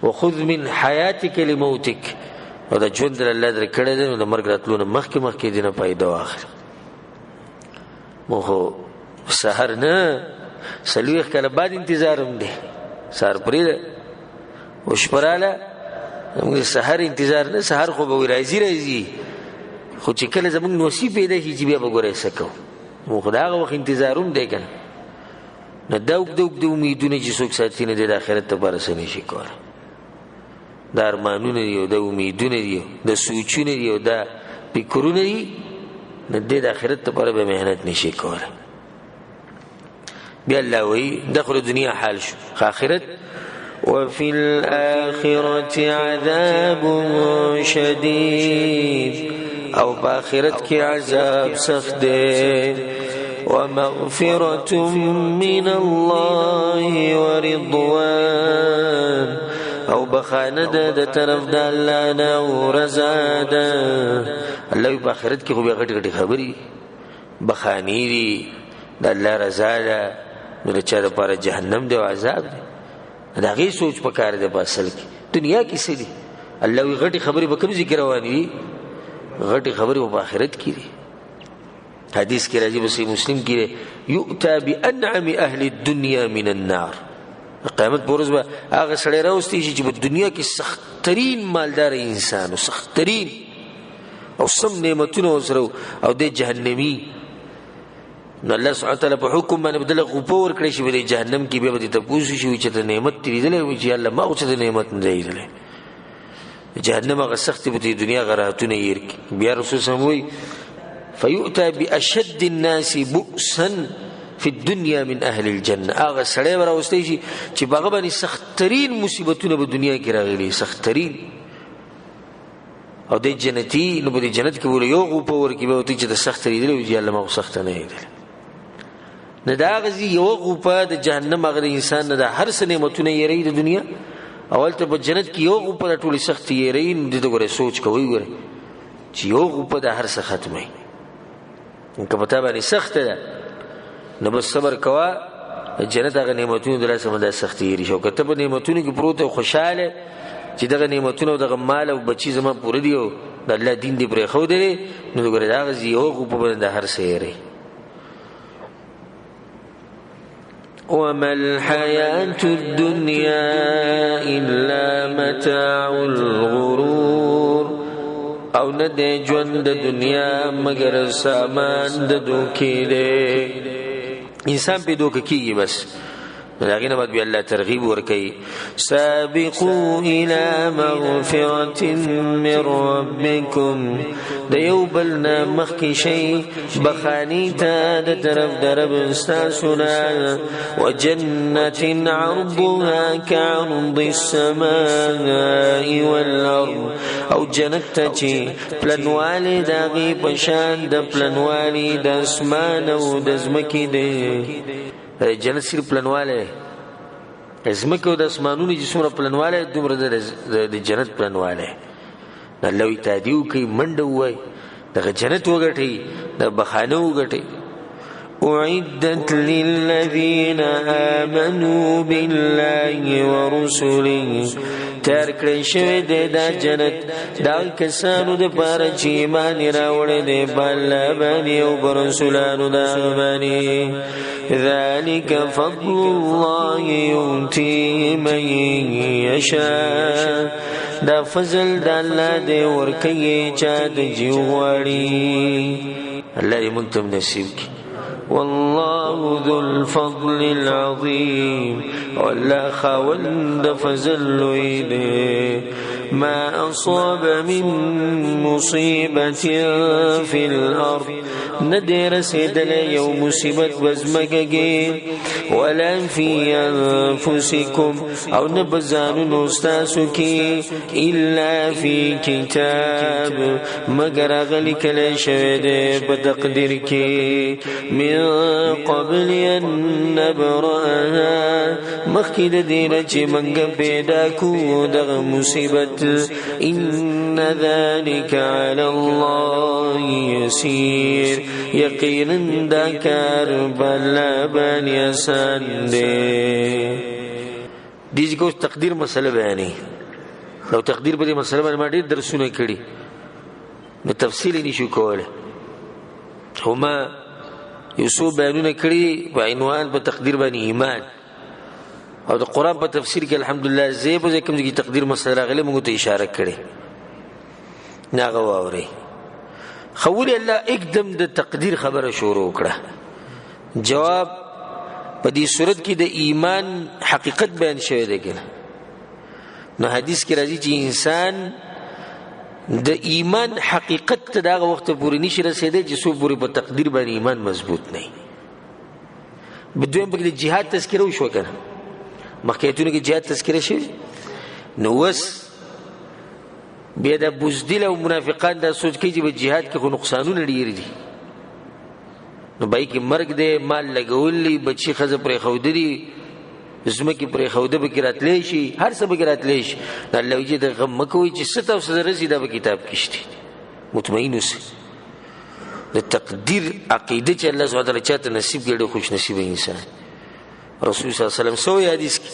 وخذ من حیاتک لموتک، او د ژوند د الله درکړی دی نو د مرګ راتلو نه مخکې مخکې دې نه فایده واخلي. موږ خو سهار نه 40 کاله بعد انتظار هم دی، سهار پرېږده او شپه راله، موږ سهار انتظار نه، سهار خو به وایي راځي راځي، خو چې کله زموږ نوسي پیدا شي چې بیا به ګورې څه کوو، موږ خو د هغه وخت انتظار هم دی که نه. نو دا اوږده اوږده امیدونه چې څوک ساتي نه دی د آخرت لپاره څه نه شي کولی. دا ارمانونه دي او دا امیدونه دي او دا سوچونه دي او دا فکرونه دي، نو دی د آخرت لپاره به محنت نه شي کولی. بیا الله وایي دا خو د دنیا حال شو، خو آخرت وفي الآخرة عذاب شديد، او په آخرت کې عذاب سخت دی. ومغفرة من الله ورضوان، او بخانه ده د طرف د الله نه او رضا ده. الله په آخرت کې خو بیا غټې غټې خبرې بخانې دي، د الله رضا ده، نو د چا دپاره جهنم دی او عذاب دی. د هغې سوچ پکار دی. په اصل کې دنیا کې څه دي؟ الله وایي غټې خبرې به کوم ځای کې روانې دي؟ غټې خبرې به په آخرت کې دي. حدیث کې راځي، په صحیح مسلم کې دی، یؤتا بانعم اهل الدنیا من النار. قیامت په ورځ به هغه سړی راوستی شي چې په دنیا کې سختترین مالدار انسان و، سختترین او سم نعمتونه ورسره او دی جهنمي. نو الله سبحانه وتعالی په حکم باندې به دله غوپه ورکړی شي په دې جهنم کې، بیا به دې تپوس وشي چې ته نعمت دې لیدلی وي چې الله ما خو څه د نعمت نه دی لیدلی. جهنم هغه سختې به دې دنیا هغه راحتونه هېر کړي. بیا رسول صلی الله علیه وسلم وایي فیؤتی بأشد الناس بؤسا فی الدنیا من اهل الجنة. هغه سړی به راوستی شي چې په هغه باندې سختترین مصیبتونه په دنیا کې راغلي، سختترین، او دی جنتي. نو په دې جنت کې به یو غوپه ورکړي، بیا ورته چې د سخت لیدلی وي چې الله ما خو سخته نه لیدلی. نه د هغه ځای یوه غوپه د جهنم هغه د انسان نه د هر څه نعمتونه هېروي د دنیا، او هلته په جنت کې یو غوپه د ټولې سختې هېروي. نو دې ته ګوره سوچ کوئ، ګوره چې یو غوپه د هر څه ختموي. که په تا باندې سخته ده نو بس صبر کوه، جنت هغه نعمتونه د لاسه به دا سختې هېرې شي. او که ته په نعمتونو کې پروت او خوشحاله چې دغه نعمتونه او دغه مال او بچي زما پوره دي او د الله دین دې پرېښودی دی، نو ګوره د هغه ځای یوه غوپه به د هر څه هېروي. وما الحياة الدنيا إلا متاع الغرور، او نه دی ژوند د دنیا مګر سامان د دوکې دی. انسان پې دوکه کېږي بس. نو د هغې نه بعد بیا الله ترغیب ورکوي، سابقوا إلى مغفرة من ربکم، د یو بل نه مخکې شئ بخانې ته د طرف د رب ستاسو نه، وجنة عرضها كعرض السماء والأرض، او جنت ته چې پلنوالی د هغې په شان د پلنوالي د اسمان او د ځمکې دی. جنت صرف پلنوالی ځمکې او د اسمانونو چې څومره پلنوالی دومره د جنت پلنوالی. الله وایي تادي وکړئ، منډه ووایئ، دغه جنت وګټئ، د بخانه وګټئ. أعدت للذين آمنوا بالله ورسله، تیار کړی شوی دی دا جنت دا کسانو دپاره چې ایمان یې راوړی دی په الله باندې او په رسولانو د هغه باندې. ذلك فضل الله يؤتيه من يشاء، دا فضل د الله دی ورکوي چا ته چې وغواړي. الله دې موږ ته هم نصیب کړي. والله ذو الفضل العظيم، والله خاوند فضل لوی دی. ما أصاب من مصيبة في الأرض، نه دی رسېدلی یو مصیبت په ځمکه کې، ولا في أنفسكم، او نه په ځانونو ستاسو کې، إلا في کتاب، مګر هغه لیکلی شوی دی په تقدیر کې، من قبل أن نبرأها، مخکې د دې نه چې موږ پیدا کړو دغه مصیبت. إن ذلك على الله يسير، یقینا دا کار په الله باندې اسان دی. دې ځای کې اوس تقدیر مسله بیانوي. او تقدیر په دې مسله باندې ما ډېر درسونه کړي، نو تفصیل یې نشو کولی، خو ما یو څو بیانونه کړي په عنوان په تقدیر باندې ایمان، او د قرآن په تفسیر کې الحمدلله ځای په ځای کوم ځای کې تقدیر مسله راغلې موږ ته اشاره کړې، نه هغه واورئ. خو ولې الله اکدم د تقدیر خبره شروع کړه؟ جواب په دې صورت کې د ایمان حقیقت بیان شوی دی که نه. نو حدیث کې راځي چې انسان د ایمان حقیقت ته د هغه وخته پورې نشي رسېدی چې څو پورې په تقدیر باندې ایمان مضبوط نه وي. دویم پکې د جهاد تذکره وشوه که نه. مخکې آیتونو کې جهاد تذکره شوې. نو اوس بیا د بزدل او منافقان دا سوچ کوي چې په جهاد کې خو نقصانونه ډېر دي، نو بای کې مرګ دی، مال لګول دي، بچي ښځه پرېښودلي، ځمکې پرېښوده پکې راتلی شي، هر څه پکې راتلی شي. نو الله وایي چې د غم مه کوئ چې څه تاسو ته رسي دا په کتاب کې شته. مطمئن اوسئ. د تقدیر عقیده چې الله سبحانه وتعالی چاته نصیب کړي ډېر خوش نصیبه انسان. رسول صلی الله علیه وسلم څه وایي حدیث کې؟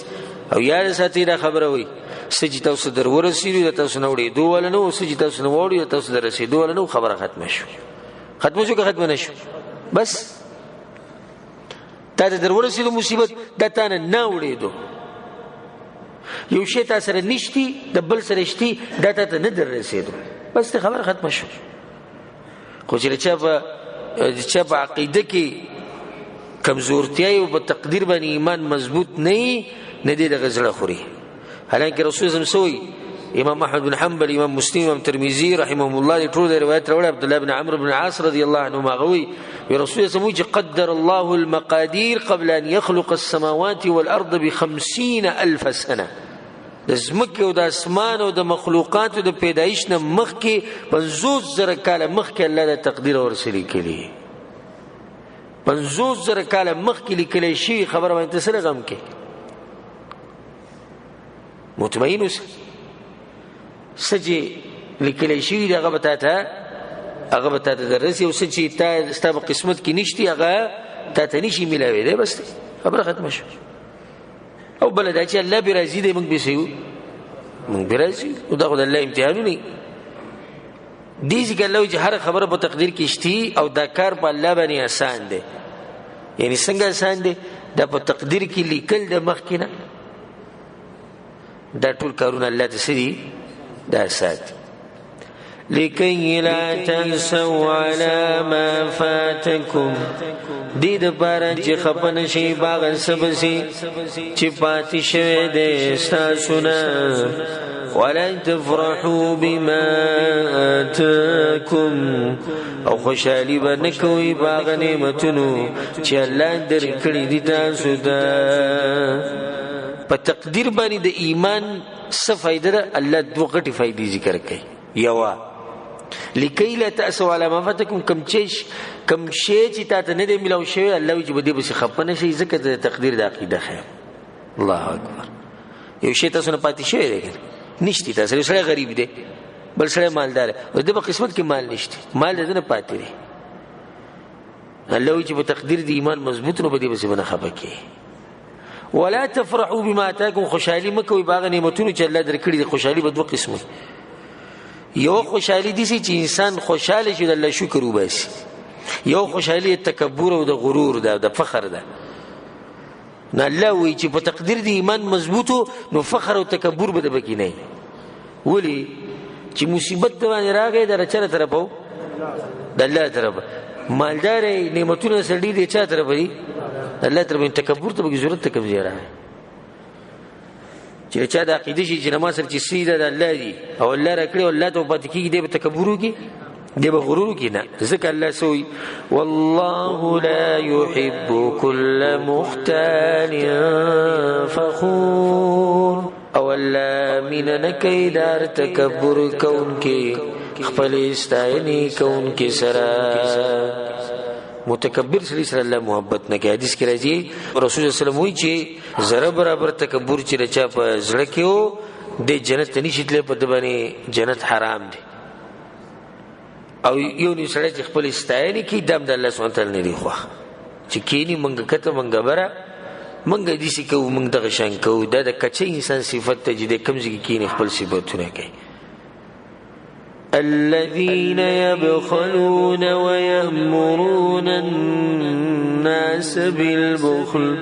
او یاد ساتئ دا خبره وایي، څه چې تاسو در ورسېدو د تاسو نه وړېدو والا نه و، څه چې تاسو نه واوړي د تاسو در رسېدو والا نه و، خبره ختمه شو. ختمه شو که ختمه نه شو؟ بس تا ته در ورسېدو مصیبت، دا تا نه نه وړېدو. یو شی تا سره نشتي د بل سره شتي، دا تا ته نه در رسېدو، بس ته خبره ختمه شو. خو چې چا په عقیده کې کمزورتیا او په تقدیر باندې ایمان مضبوط نه وي، نه دی دغه زړه خوري. حالانکه رسول الله صلی الله علیه وسلم امام احمد بن حنبل، امام مسلم، امام ترمذي رحمهم الله دې ټول روایت راوړی. عبد الله بن عمرو بن عاص رضی الله عنهما هغه وایي، رسول الله صلی الله علیه وسلم چې قدر الله المقادير قبل ان يخلق السماوات والارض بخمسين الف سنه. د ځمکې او د اسمان او د مخلوقاتو د پیدایش نه مخکې 50,000 کاله مخکې الله د تقدیر ورسره لیکلی. 50,000 کاله مخکې لیکلی شوي خبره باندې ته څه غم کې؟ مطمئن اوسه. څه چې لیکلی شوي دي هغه به تا ته هغه به تا ته دررسي، او څه چې تا ستا په قسمت کې نشتي هغه تا ته نشي میلاوېدی. بس خبره ختمه شوه. او بله دا چې الله پرې راضي دی، موږ پرې څه یو؟ موږ پرې راضي یو. دا خو د الله امتحانونه دي. دې ځکه الله وایي چې هره خبره په تقدیر کې شتي، او دا کار په الله باندې اسان دی. یعنی څنګه اسان دی؟ دا په تقدیر کې لیکل د مخکې نه، دا ټول کارونه الله ته څه دي؟ دا اسان دي. لكي لا تأسوا على ما فاتكم، دې دپاره چې خفه نه شئ په هغه څه پسې چې پاتې شوی دی ستاسو نه. ولا تفرحوا بما آتاكم، او خوشحالي به نه کوئ په هغه نعمتونو چې الله درکړي دي تاسو ته. په تقدیر باندې د ایمان څه فایده ده؟ الله دوه غټې فایدې ذکر کوي. یوه، لکي لا تأسوا على ما فاتكم، کم شی چې تا ته نه دی میلاو شوی، الله وایي چې په دې پسې خفه نه شئ، ځکه د تقدیر د عقیده ښیم. الله اکبر. یو شی تاسو نه پاتې شوی دی که نه؟ نشتی تاسو. یو سړی غریب دی، بل سړی مالدار دی، او د ده په قسمت کې مال نشتی، مال د ده نه پاتې دی. الله وایي چې په تقدیر د ایمان مضبوط، نو په دې پسې به نه خفه کېږي. ولا تفرحوا بما آتاكم، خوشحالي مه کوئ په هغه نعمتونو چې الله درکړي دي. خوشحالي به دوه قسمه وي. یو خوشحالي داسې چې انسان خوشحاله شي د الله شکر وباسي، یو خوشحالي د تکبر او د غرور ده، د فخر ده. نو الله وایي چې په تقدیر د ایمان مضبوط نو فخر او تکبر به د پکې نه وي. ولې؟ چې مصیبت د باندې راغی د چا له طرفه و؟ د الله طرفه. مالدار یې، نعمتونه سره ډېر دي، چا طرفه دي؟ د الله طرفه. تکبر ته پکې ضرورت ته کوم ځای راغی؟ چې چا د عقیده شي چې ما سره چې څه دي دا د الله دي او الله راکړي او الله ته پاتې کېږي، دی به تکبر وکړي، دی به غرور وکړي؟ نه. ځکه الله څه وایي؟ والله لا يحب كل مختال فخور. او الله مینه نه کوي د هر تکبر کوونکي، خپلې ستاینې کوونکي سره. متکبر سړي سره الله محبت نه کوي. حدیث کې راځي رسول الله صلی الله علیه وسلم وایي چې ذره برابر تکبر چې د چا په زړه کې و، دی جنت ته نشي تللی، په ده باندې جنت حرام دی. او یو نیم سړی چې خپلې ستاینې کوي، دا هم د الله سبحانه وتعالی نه دی خوښ، چې کښېني موږ کته موږ بره موږ داسې کوو، موږ دغه شان کوو. دا د کچه انسان صفت دی چې دی کوم ځای کې کښېني خپل صفتونه کوي. الذين يبخلون ويأمرون الناس بالبخل،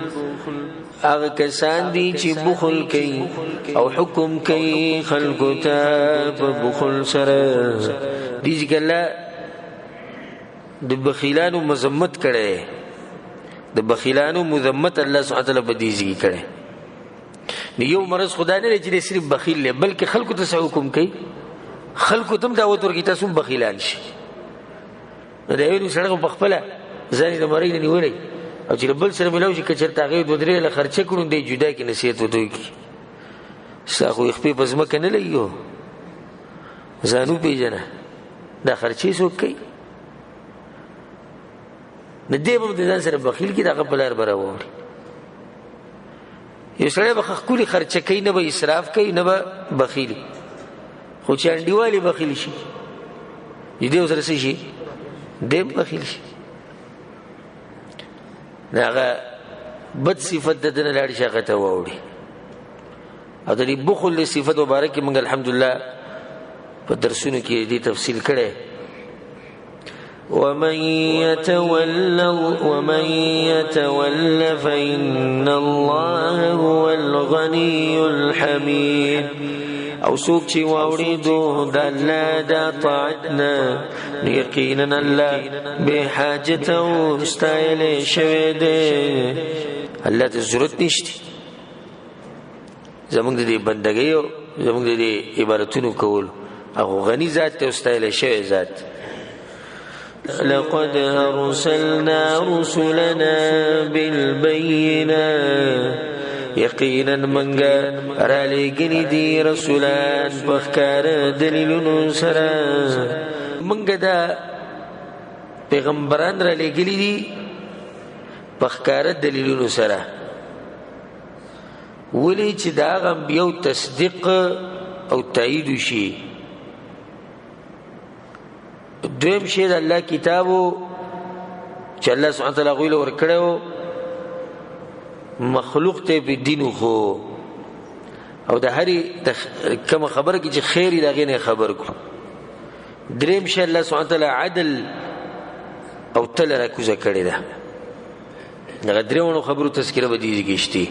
هغه کسان دي چې بخل کوي او حکم کوي خلکو ته په بخل سره. دې ځکه الله د بخیلانو مذمت کړی، د بخیلانو مذمت الله سبحانه وتعالی په دې ځای کې کړی. نو یو مرض خدا نه دی چې دی صرف بخیل دی، بلکې خلکو ته څه حکم کوي؟ خلکو ته هم دعوت ورکوي تاسو هم بخیلان شئ. نو د یو سړی خو په خپله ځان یې د مرۍ نه نیولی، او چې بل سره ملاو شي، که چېرته هغې دوه درې له خرچه کړو، دی جدا کړي، نصیحت ورته وکړي، ستا خو یې خپې په ځمکه نه لګي، ځان وپېژنه، دا خرچې څوک کوي؟ نو دی به هم د ځان سره بخیل کړي، د هغه په لار به راواوړي. یو سړی به ښکلي خرچه کوي، نه به اسراف کوي، نه به بخیل، خو چې انډیوال یې بخیل شي، دی ورسره څه شي؟ دی هم بخیل شي. نو هغه بد صفت د ده نه لاړ شي، هغه ته واوړي. او د دې بخل د صفت مبارک کې موږ الحمدلله په درسونو کې دې تفصیل کړی. ومن يتول فإن الله هو الغني الحميد. او څوک چې واورېدو د الله د طاعت نه، نو یقینا الله بې حاجته او ستایلی شوی دی. الله ته ضرورت نشته زموږ د دې بندګۍ او زموږ د دې عبارتونو کولو. هغه غني ذات ته ستایلی شوی ذات. لقد أرسلنا رسلنا بالبينات، یقینا منګه را لېږلي دي رسولان په ښکاره دلیلونو سره. منګه دا پیغمبران را لېږلي دي په ښکاره دلیلونو سره، ولې چې د هغه انبیاو تصدیق او تایید وشي. دویم شی د الله کتاب چې الله سبحانه وتعالی هغوی له ورکړی و، مخلوق ته یې په دین وښو، او د هرې د کومه خبره کې چې خیر یې د هغې نه یې خبر کړو. دریم شی الله سبحانه وتعالی عدل او تله راکوزه کړې ده. دغه درېواړو خبرو تذکره به دې ځای کې شتي.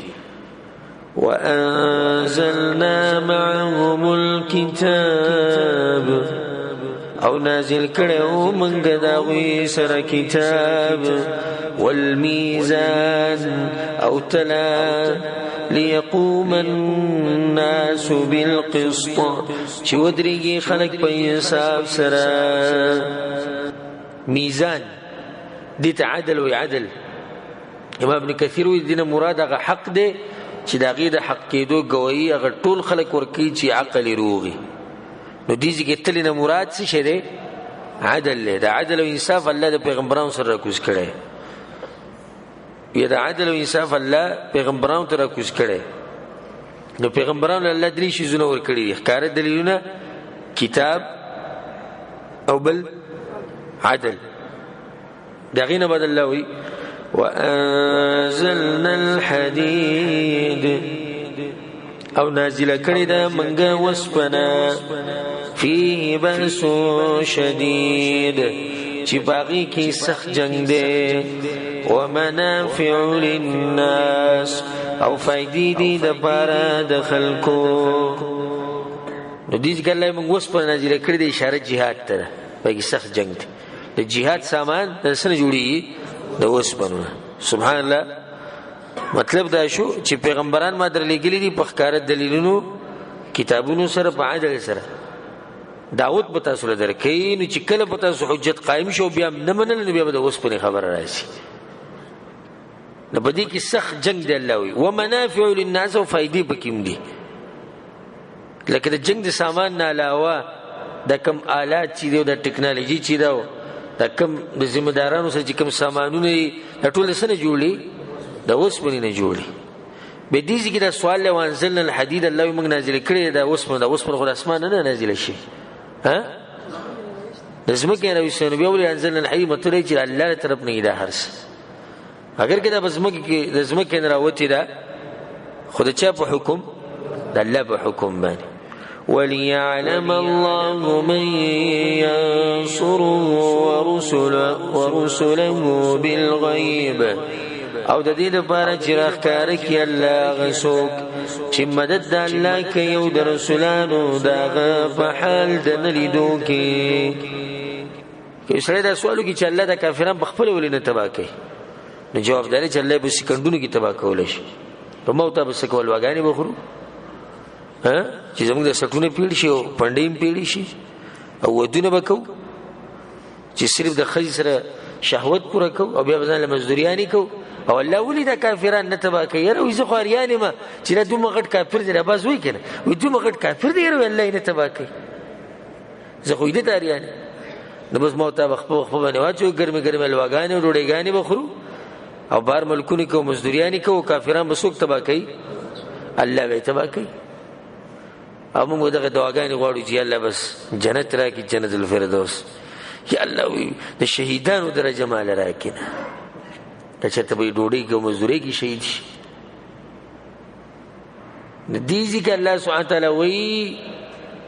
وأنزلنا معهم الكتاب، او نازل کړو موږ د هغوی سره کتاب، والميزان او تلا، ليقوم الناس بالقسط، چې ودرېږي خلک په انصاف سره. میزان دې ته عدل وایي. عدل امام ابن کثیر وایي دې نه مراد هغه حق دی چې د هغې د حق کېدو ګواهي هغه ټول خلک ورکوي چې عقل یې روغي. نو دې ځای کې تلې نه مراد څه شی دی؟ عدل دی. د عدل او انصاف الله د پیغمبرانو سره راکوز کړی، یا د عدل او انصاف الله پیغمبرانو ته راکوز کړی. نو پیغمبرانو له الله درې شیزونه ورکړي دي: ښکاره دلیلونه، کتاب او بل عدل. د هغې نه بعد الله وایي وأنزلنا الحديد، او نازله کړې ده موږ وسپنه، فيه بأس شديد، چې په هغې کې سخت جنګ دی، ومنافع للناس، او فایدې دي دپاره د خلکو. نو دې ځکه الله موږ وسپنه نازله کړې ده، اشاره جهاد ته ده، په هغې کې سخت جنګ دی. د جهاد سامان د څه نه جوړېږي؟ د وسپنو نه. سبحان الله. مطلب دا شو چې پیغمبران ما درلېږلي دي په ښکاره دلیلونو، کتابونو سره، په عدل سره. دعوت به تاسو له درکوي، نو چې کله به تاسو حجت قایم شو بیا هم نه منل، نو بیا به د اوسپنې خبره راشي. نو په دې کې سخت جنګ دی. الله وایي ومنافع للناس، او فایدې پکې هم دي، لکه د جنګ د سامان نه علاوه دا کوم آلات چې دی او دا ټکنالوژي چې ده، دا کوم د ذمه دارانو سره چې کوم سامانونه دي، دا ټول څه نه جوړي؟ د اوسپنې نه جوړي. به دې ځای کې دا سوال دی، وانزلنا الحدید، الله وایي موږ نازله کړې ده دا اوسپنه. دا اوسپنه خو د اسمانه نه نازله شي، ها؟ د ځمکې نه راویستل. نو بیا ولې انزلنا الحدید؟ مطلب دی چې الله له طرف نه دا هر څه، اګر که دا په ځمکې کې د ځمکې نه راوتې ده، خو د چا په حکم؟ د الله په حکم باندې. وليعلم الله من ينصره ورسله بالغيب، او د دې لپاره چې راښکاره کړي الله هغه څوک چې مدد د الله کوي او د رسولانو د هغه په حال د نه لیدو کې. که یو سړی دا سوال وکړي چې الله دا کافران په خپله ولې نه تباه کوي، نو جواب دا دی چې الله یې په سیکنډونو کې تباه کولی شي. په ما او تا به څه کول؟ واګانې به خورو، چې زموږ د سټونه پیړ شي او پنډې هم پیړې شي، او ودونه به کوو چې صرف د ښځې سره شهوت پوره کوو او بیا به ځان له مزدوریانې کوو او الله ولې دا کافران نه تباه کوي؟ یاره وایي زه خو اریان یم چې دا دومره غټ کافر دی، باز وایي که نه، وایي دومره غټ کافر دی، یاره الله یې نه تباه کوي، زه خو یې ده ته اریان یم. نو بس ما او تا به خپه خپه باندې واچوو، ګرمې ګرمې حلواګانې او ډوډۍګانې به خورو او بهر ملکونو کې مزدوریانې کوو. کافران به څوک تباه کوي؟ الله به یې تباه کوي. او موږ دغه دعاګانې غواړو چې الله بس جنت راکړي، جنت الفردوس، یا الله وي د شهیدانو درجه مال راکړي. نه که چېرته به یې ډوډۍ کې او مزدورۍ کې شهید شي. نو دې ځای کې الله سبحانه وتعالی وایي،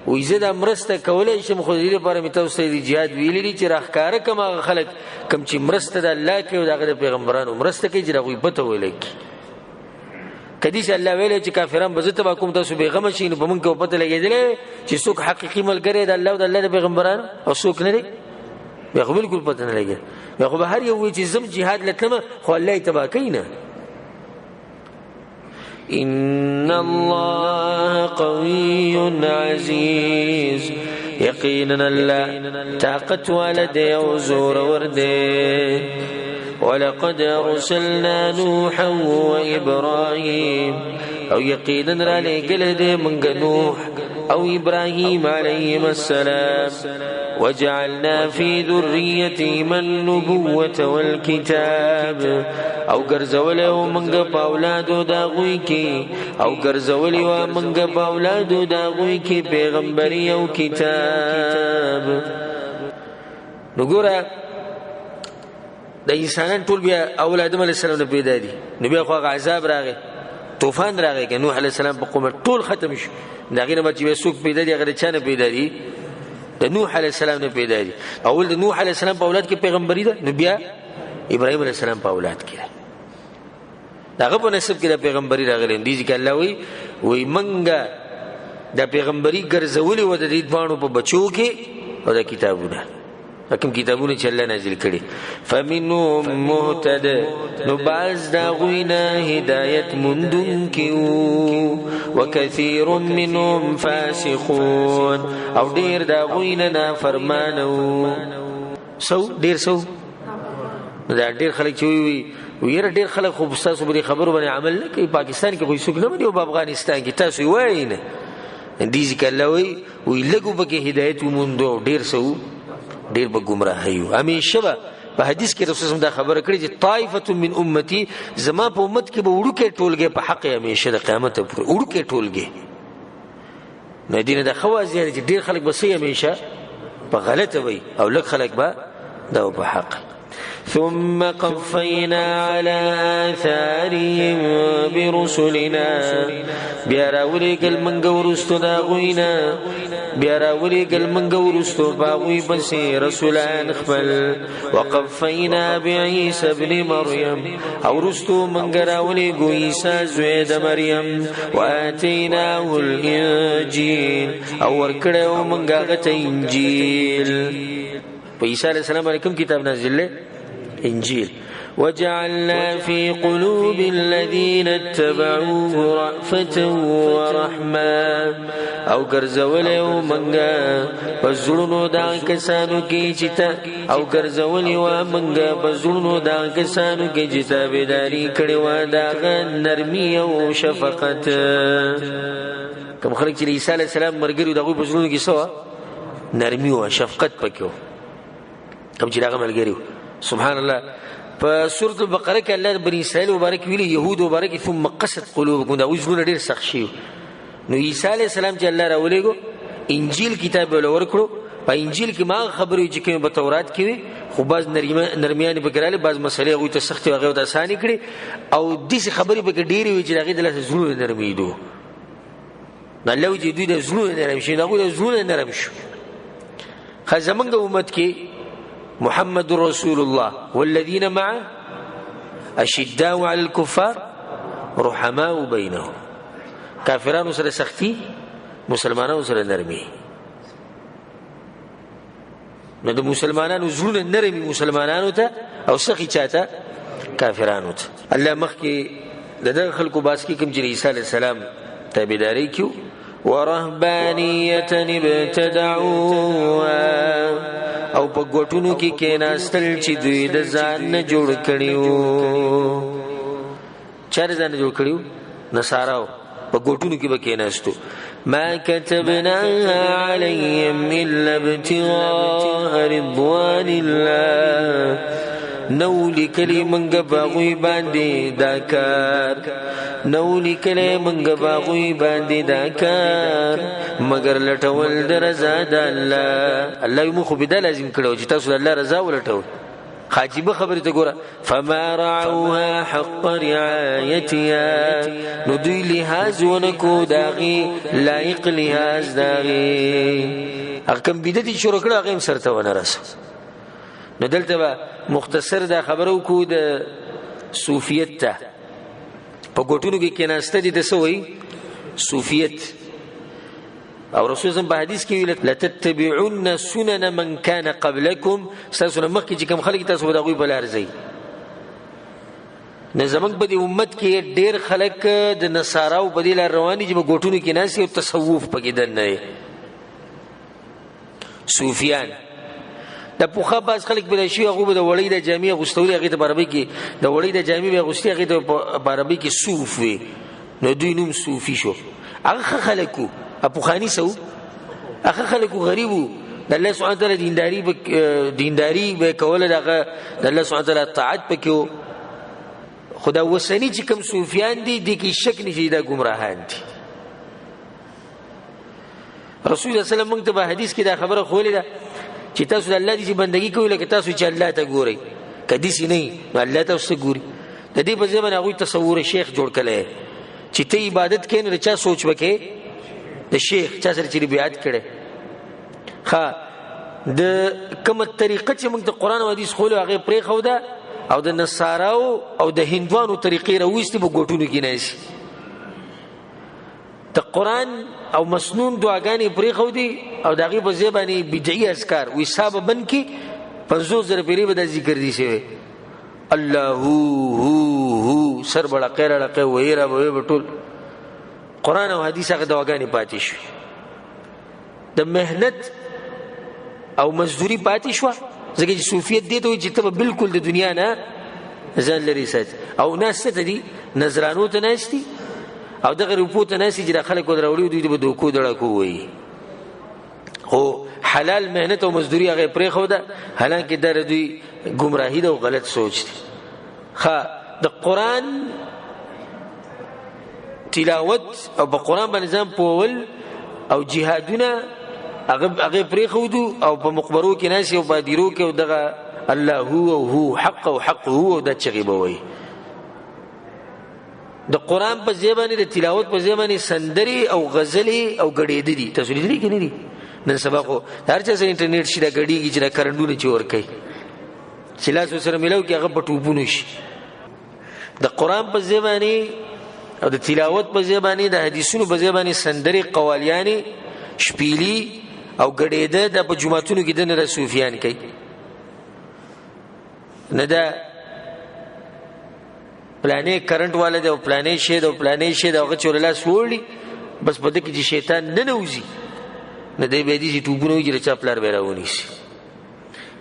وایي زه دا مرسته کولی شم، خو د دې لپاره مې تاسو ته د جهاد ویلي دي چې راښکاره کړم هغه خلک کوم چې مرسته د الله کوي او د هغه د پیغمبرانو مرسته کوي، چې د هغوی پته ولګي. که داسې الله ویلی چې کافران به زه تباه کوم، تاسو بېغمه شئ، نو په موږ کې به پته لګېدلی وی چې څوک حقیقي ملګری د الله او د الله د پیغمبرانو او څوک نه دی. بیا خو بالکل پته نه لګېده. بیا خو به هر یو وایي چې ځم جهاد له تلمه، خو الله یې تباه کوي نه. إن الله قوي عزيز، یقینا الله طاقت والا دی او زورور دی. ولقد أرسلنا نوحا وإبراهيم، او یقینا را لېږلی دی موږ نوح او ابراهیم علیهما السلام. وجعلنا في ذريتهما النبوة والكتاب، او ګرځولی وو موږ په اولادو د هغوی کې، او ګرځولی وه موږ په اولادو د هغوی کې پیغمبري او کتاب. نو ګوره د انسانان ټول بیا اول آدم علیه السلام نه پیدا دي، نو بیا خو هغه عذاب راغی، طوفان راغی که نوح علیه السلام په قوم ټول ختم شو. د هغې نه بعد چې بیا څوک پیدا دي، هغه د چا نه پیدا دي؟ د نوح علیه السلام نه پیدا دي. اول د نوح علیه السلام په اولاد کې پیغمبري ده، نو بیا ابراهیم علیه السلام په اولاد کې ده، د هغه په نسب کې د پیغمبري راغلی. دې ځکه الله وایي، وایي موږ د پیغمبري ګرځولې وه د دې دواړو په بچو کې او د کتابونه، کوم کتابونه چې الله نازل کړي. فمنهم مهتد، نو بعض د هغوی نه هدایت موندونکي وو. وکثیر منهم فاسقون، او ډېر د هغوی نه نافرمانه وو. سو ډېر سو دا ډېر خلک چې وي ویره ډېر خلک خو ستاسو په دې خبرو باندې عمل نه کوي. پاکستان کې خو هېڅوک نه مني او په افغانستان کې تاسو یې وایئ نه. دې ځکه الله وایي، وایي لږو پکې هدایت وموندو او ډېر څه وو، ډېر به ګمراهي وو. همیشه به په حدیث کې رسول الله دا خبره کړې چې طایفة من امتي، زما په امت کې به وړوکی ټولګی په حق همیشه د قیامت پورې وړوکی ټولګی. نو دې نه دا ښه واضح دی چې ډېر خلک به څه همیشه په غلطه وي او لږ خلک به دا په حق. ثم قفينا على آثارهم برسلنا، بیا راولېږل موږ وروستو د هغوی نه، بیا راولېږل موږ وروستو په هغوی پسې رسولان خپل. وقفینا بعیسی ابن مریم، او وروستو موږ راولېږو عیسی زوی د مریم. وآتیناه الانجیل، او ورکړی و موږ هغه ته انجیل. په عیسی علیه السلام باندې کوم کتاب نازل دی؟ انجیل. وجعلنا في قلوب الذين اتبعوه رأفة ورحمة، او ګرځولی وو موږ په زړونو د هغه کسانو کې چې او ګرځولی وه موږ په زړونو د هغه کسانو کې چې تابعداري کړې وه د هغه نرمي او شفقت. کوم خلک چې د عیسی علیه السلام ملګري وو د هغوی په زړونو کې څه وه؟ نرمي وه، شفقت پکې وو، کوم چې د هغه ملګري وو. سبحان الله. په سورة البقره کې الله بني اسرائیل مبارک ویلي، یهود مبارک، ثم قست قلوبکم، دا اوس زړونه ډېر سخت شوي. نو عیسی علیه السلام چې الله راولېږو، انجیل کتاب یې له ورکړو. په انجیل کې ما خبرې چې کومې په تورات کې وې، خو بعض نرمیانې پکې راغلې، بعض مسلې هغوی ته سختې وې، هغې ورته اسانې کړې، او داسې خبرې پکې ډېرې وې چې د هغې د لاسه زړونه نرمېدو. نو الله وایي چې دوی د زړونه نرم شي، نو هغوی د زړونه نرم شو. ښه زمونږ امت کې محمد رسول الله والذین معه اشداء علی الكفار رحماء بینهم، کافرانو سره سختی، مسلمانانو سره نرمي. نو د مسلمانانو زړونه نرمي مسلمانانو ته او سخی چاته؟ کافرانو ته. الله مخکې د دغه خلکو باس کې کوم چې عیسی علیه السلام تابعداري کیو. ورهبانیة ابتدعوها، او په ګوټونو کې کېناستل چې دوی د ځان نه جوړ کړي وو. چا د ځانه جوړ کړي وو؟ نصاراو په ګوټونو کې به کېناستو. ما كتبناها عليهم إلا ابتغاء رضوان الله، نو لیکلی مونږ په هغوی باندې دا کار، نو لیکلی مونږ په هغوی باندې دا کار مګر لټول د رضا د الله. الله یې موږ خو به دا لازم کړی چې تاسو د الله رضا ولټوئ. عجیبه خبرې ته ګوره، فما رعوها حق رعایتها، نو دوی لحاظ ونه کو د هغې لایق لحاظ د هغې. هغه کوم بدعت یې شروع کړو هغه هم سرته ونه رسو. نو دلته به مختصر دا خبره وکړو د صوفیت ته. په ګوټونو کې کېناسته دي ته څه وایي؟ صوفیت. او رسول الله په حدیث کې ویل لتتبعن سنن من كان قبلكم، ستاسو نه مخکې چې کوم خلک تاسو به د هغوی په لار ځئ. نو زموږ په دې امت کې ډېر خلک د نصاراو په دې لار روان دي چې په ګوټونو کې ناست او تصوف پکې دننه دی. صوفیان د پخوا بعض خلک پیدا شوي، هغوی به د وړۍ د جامې اغوستولې، هغې ته په عربي کې د وړۍ د جامې به اغوستې، هغې ته په عربي کې صوف وي، نو دوی نوم صوفي شو. هغه ښه خلک وو، پخواني څه وو؟ هغه خلک وو، غریب وو، د الله سبحانه وتعالی دینداري به یې کوله، د هغه د الله سبحانه وتعالی طاعت پکې و. خو دا اوسني چې کوم صوفیان دي، دې کې شک نشي دا ګمراهان دي. رسول الله صلی الله علیه وسلم موږ ته په حدیث کې دا خبره ښوولې ده چې تاسو د الله داسې بندګي کوئ لکه تاسو چې الله ته ګورئ، که داسې نه وي نو الله تاسو ته ګوري. د دې په ځای باندې هغوی تصور شیخ جوړ کړی چې ته عبادت کوې نو د چا سوچ به کوې؟ د شیخ، چا سره چې بیعت کړی. ښه، د کومه طریقه چې موږ ته قرآن او حدیث ښوولې هغې پرېښوده او د نصاراو او د هندوانو طریقې راویستې په ګوټونو کې ناست. د قرآن او مسنون دعاګانې پرېښودې او د هغې په ځای باندې بدعي اذکار وي، سا به بند کړي 50,000 پیرې به دا ذکر دي شوی، الله هو هو هو، سر به ړقی راړقی وهي را به وهي به ټول قرآن او حدیث هغه دعاګانې پاتې شوې. د محنت او مزدوري پاتې شوه، ځکه چې صوفیت دې ته وایي چې ته به بالکل د دنیا نه ځان لرې ساتي. او ناس څه ته دي؟ نذرانو ته ناست دي او دغه روپو ته ناست دي چې دا خلک ور راوړي، دوی ته به دوکو دړکو وایي. خو حلال محنت او مزدوري هغه یې پرېښوده، حالانکه دا د دوی ګمراهي ده او غلط سوچ دی. ښه، د قرآن تلاوت او په قرآن باندې ځان پوهول او جهادونه هغه پرېښودو او په مقبرو کې ناست او په هدیرو کې او دغه الله هو او هو حق او حق هو او دا چغې به وایي. د قرآن په ځای باندې د تلاوت په ځای باندې سندرې او غزلې او ګډېده دي. تاسو لیدلي که نه دي؟ نن سبا خو د هر چا سره انټرنیټ شي، دا ګډېږي چې دا کرنډونه چې ورکوي چې لاس ورسره میلاو کړي هغه په ټوپونو شي. د قرآن په ځای باندې او د تلاوت په ځای باندې د حدیثونو په ځای باندې سندرې، قوالیانې، شپېلي او ګډېده دا په جوماتونو کې دننه صوفیان کوي. نه دا پلانې کرنټ والا دی او پلانې شی دی او پلانې شی دی، هغه چې ورله لاس وړي بس په ده کې چې شیطان ننوځي نو دی بیا داسې ټوپونه وایي چې د چا پلار به یې راونیسي.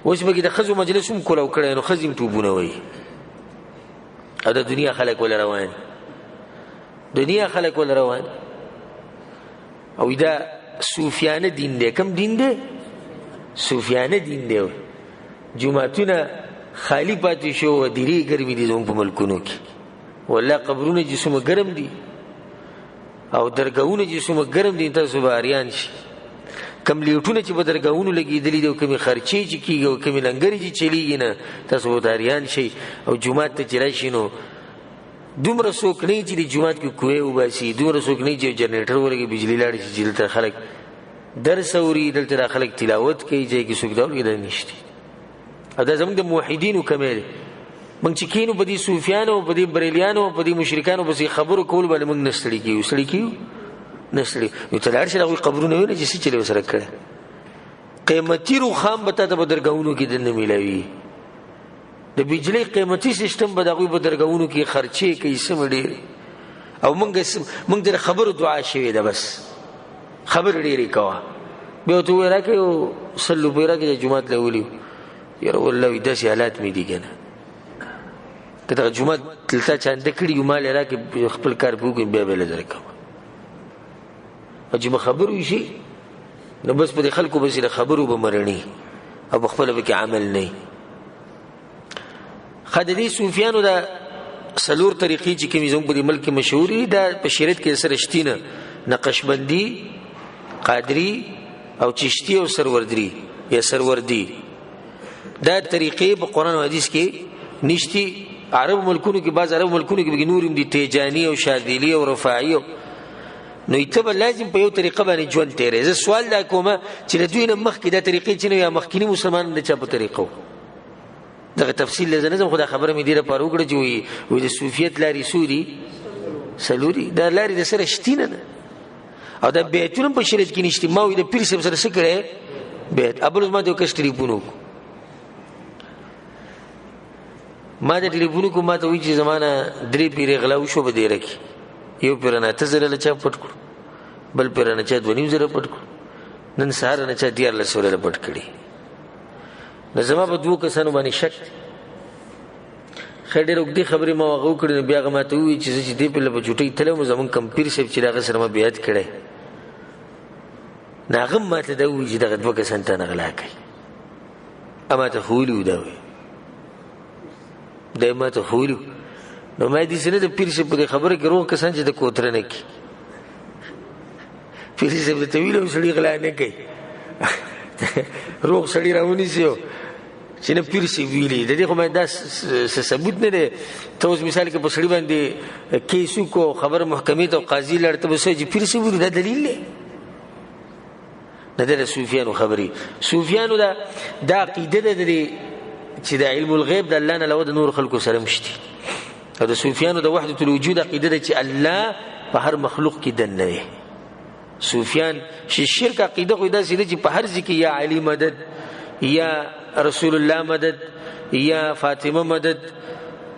اوس به کې د ښځو مجلس هم کولاو کړی نو ښځې هم ټوپونه وایي او د دنیا خلک ول روان، دنیا خلک ول روان. او دا صوفیانه دین دی. کوم دین دی؟ صوفیانه دین دی. جوماتونه خالی پاتې شو، هدیرې ګرمې دي زموږ په ملکونو کې، والله قبرونه چې څومره ګرم دي او درګاهونه چې څومره ګرم دي، تاسو به اریان شي. کم لیټونه چې په درګاهونو لګېدلي دي او کمې خرچې چې کېږي او کمې لنګرې چې چلېږي نه، تاسو به اریان شئ. او جومات ته چې راشي نو دومره څوک نه چې د جومات کې کوی وباسي، دومره څوک نه چې جنریټر ولګي بجلي لاړه شي چې دلته خلک درس اوري، دلته دا خلک تلاوت کوي، ځای کې څوک دا ولګي دا نشته. او دا زموږ د موحدینو کمی دی. موږ چې کښېنو په دې صوفیانو، په دې بریلیانو، په دې مشرکانو پسې خبرو کولو باندې موږ نه ستړي کېږو، ستړي کېږو نه ستړي. نو ته لاړ شې د هغوی قبرونه وینې چې څه چلې ورسره کړی. قیمتي روښان به تا ته په درګاهونو کې دننه میلاوي، د بجلۍ قیمتي سیستم به د هغوی په درګاهونو کې خرچې کوي څومره ډېرې. او موږ د خبرو دعا شوې ده، بس خبرې ډېرې کوه. بیا ورته ووایه راکړه یو 100 روپۍ راکړه چې جومات له ولیو. یاره والله وایي داسې حالات مې دي که نه. که دغه جومات تلتا چانده کړي یو مال یې راکړي، خپل کار پرې وکړم، بیا به یې له درکوم. او چې به خبرو شي نو بس په دې خلکو بس د خبرو به مرڼي او په خپله پکې عمل نه وي. ښه، د دې صوفیانو دا څلور طریقې چې کومې زموږ په دې ملک کې مشهورې دي، دا په شریعت کې سره شتي نه: نقشبندي، قادري او چشتي او سروردري یا سروردي. دا طریقې په قرآن او حدیث کې نشتي. عرب ملکونو کې، بعض عرب ملکونو کې نور هم دي، تیجاني او شاذلي او رفاعي. نو ته به لازم په یو طریقه باندې ژوند تېرې. زه سوال دا کوم چې له دوی نه مخکې دا طریقې چې نه یا مخکیني مسلمانان د چا په طریقه وو؟ دغه تفصیل له زه نه ځم، خو دا خبره مې دې لپاره وکړه چې وایي د صوفیت لارې څو دي؟ څلور دي. دا لارې د سره شتي نه ده، او دا بیعتونه هم په شریعت کې نشتي. ما وایي د پیر صاحب سره څه کړی بیعت؟ ابل اوس ما ته یو کس ټلیفون وکړو، ما د ټلیفون وکړو، ما ته وایي چې زما نه درې پیرې غلا وشو په دېره کې، یو پیره نه 8000 له چا پټ کړو، بل پیره نه چا 2500 پټ کړو، نن سهار نه چا 1300 له پټ کړي. نو زما په دوو کسانو باندې شک دی. ښه، ډېره اوږدې خبرې ما هغه وکړې. نو بیا هغه ما ته وویل چې زه چې دې پله په چوټۍ تللی وم، زموږ کوم پیر صاحب چې د هغه سره ما بیعت کړی، نو هغه هم ما ته دا وویل چې دغه دوه کسان تا نه غلا کوي. ما ته ښوولي وو، دا وایي دا ما ته ښوولي وو. نو ما دې نه د پیر صاحب په دې خبره کې روغ کسان چې د کوتره نه کوي، پیر صاحب ته ویلو سړي غلا نه کوي، روغ سړي راونیسي چې نه پیر صاحب ویلي. د دې خو ما دا څه ثبوت نه دی. ته اوس مثال کې په سړي باندې کیس وکړو، خبره محکمې ته قاضي لاړ، ته به څه چې پیر صاحب ویلي، دا دلیل دی نه. د صوفیانو خبرې، صوفیانو دا عقیده ده د چې د علم الغیب د الله نه علاوه د نور خلکو سره مشتي. او د صوفیانو د وحدت الوجود عقیده ده چې الله په هر مخلوق کې دننه دی. صوفیان چې شرک عقیده خو داسې ده چې په هر ځای کې یا علی مدد، یا رسول الله مدد، یا فاطمه مدد،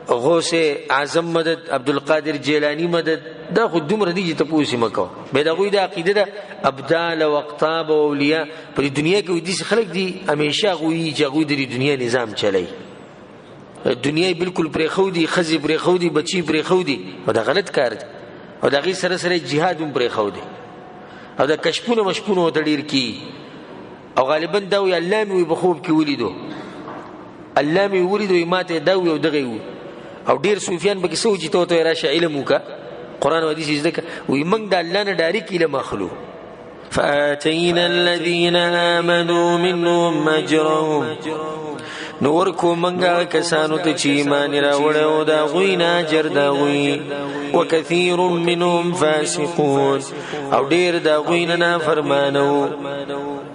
غوث اعظم مدد، عبدالقادر جیلانی مدد، دا خو دومره دي چې تپوس یې مه کوه. بیا د هغوی دا عقیده ده ابدال او اقطاب او اولیاء په دې دنیا کې داسې خلک دي همیشه هغوی چې هغوی د دې دنیا نظام چلوي، دنیا یې بالکل پرېښودي، ښځې پرېښودي، بچي پرېښودي، او دا غلط کار دی. او د هغې سره سره جهاد هم پرېښودي، او د کشفونه مشفونه ورته ډېر کېږي. او غالبا دا وایي الله مې وایي په خوب کې ولیدو، الله مې ولیدو، ما ته دا وایي او دغه یې وایي. او ډېر صوفیان پکې څه وایي چې ته ورته وایې راشه علم وکړه، قرآن او حدیث یې زده کړه، وایي موږ د الله نه ډایرک علم اخلو. فآتينا الذين آمنوا منهم أجرهم، نو ورکو منګه کسانو ته چې ایمان راوړی او د هغوی نه اجر د هغوی. وکثیر منهم فاسقون، او ډېر د هغوی نه نافرمانه وو.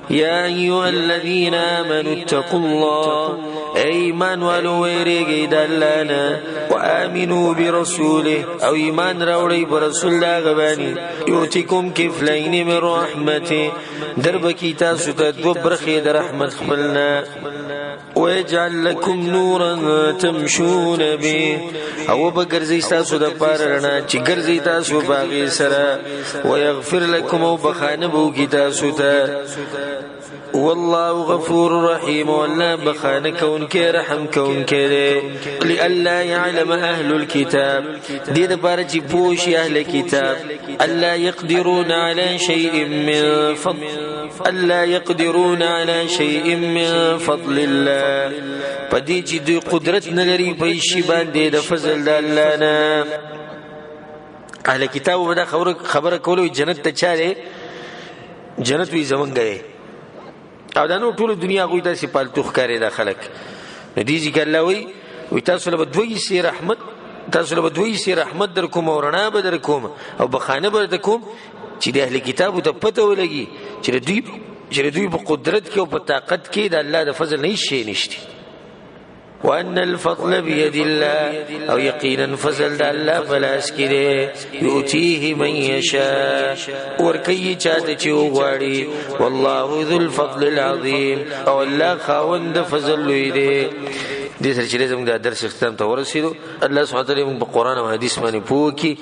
یا ایها الذین آمنوا اتقوا الله، ای ایمان والو ویرېږئ د الله نه، وآمنوا برسوله، او ایمان راوړئ په رسول د هغه باندې، یؤتکم کفلین من رحمته، در به کړي تاسو ته دوه برخې د رحمت خپل نه، ويجعل لكم نورا تمشون به، او به ګرځي تاسو د پاره رڼا چې ګرځي تاسو په هغې سره، ويغفر لكم، او بخانه به وکړي تاسو ته. والله غفور رحیم، والله بخانه کوونکی رحم کوونکی دی. لئلا يعلم اهل الكتاب، دې دپاره چې پوه شي اهل کتاب، الا يقدرون على شيء من فضل، الا يقدرون على شيء من فضل الله، په دې چې دوی قدرت نه لري په هیڅ شي باندې د فضل د الله نه. اهل کتاب به دا خبره کوله جنت ته چا دی؟ جنت وی زمونږ دی، او دا نور ټوله دنیا هغوی داسې پالتو ښکاري دا خلک. نو دې ځای کې الله وایي، وایي تاسو له به دوه حصې رحمت، تاسو له به دوه حصې رحمت در کوم، او رڼا به در کوم، او بخانه به درته کوم، چې د اهل کتابو ته پته ولګي چې د دوی په قدرت کې او په طاقت کې د الله د فضل نه هیڅ شی نشته. وان الفضل بيد الله، او یقینا فضل د الله په لاس کې دی، یؤتیه من یشاء، ورکوي چاته چې وغواړي، والله ذو الفضل العظیم، او الله خاوند فضل لوی دی. دې سره چې زموږ د درس اختتام ته ورسېدو. الله سبحانه وتعالی موږ په قرآن او حدیث باندې پوه کړي.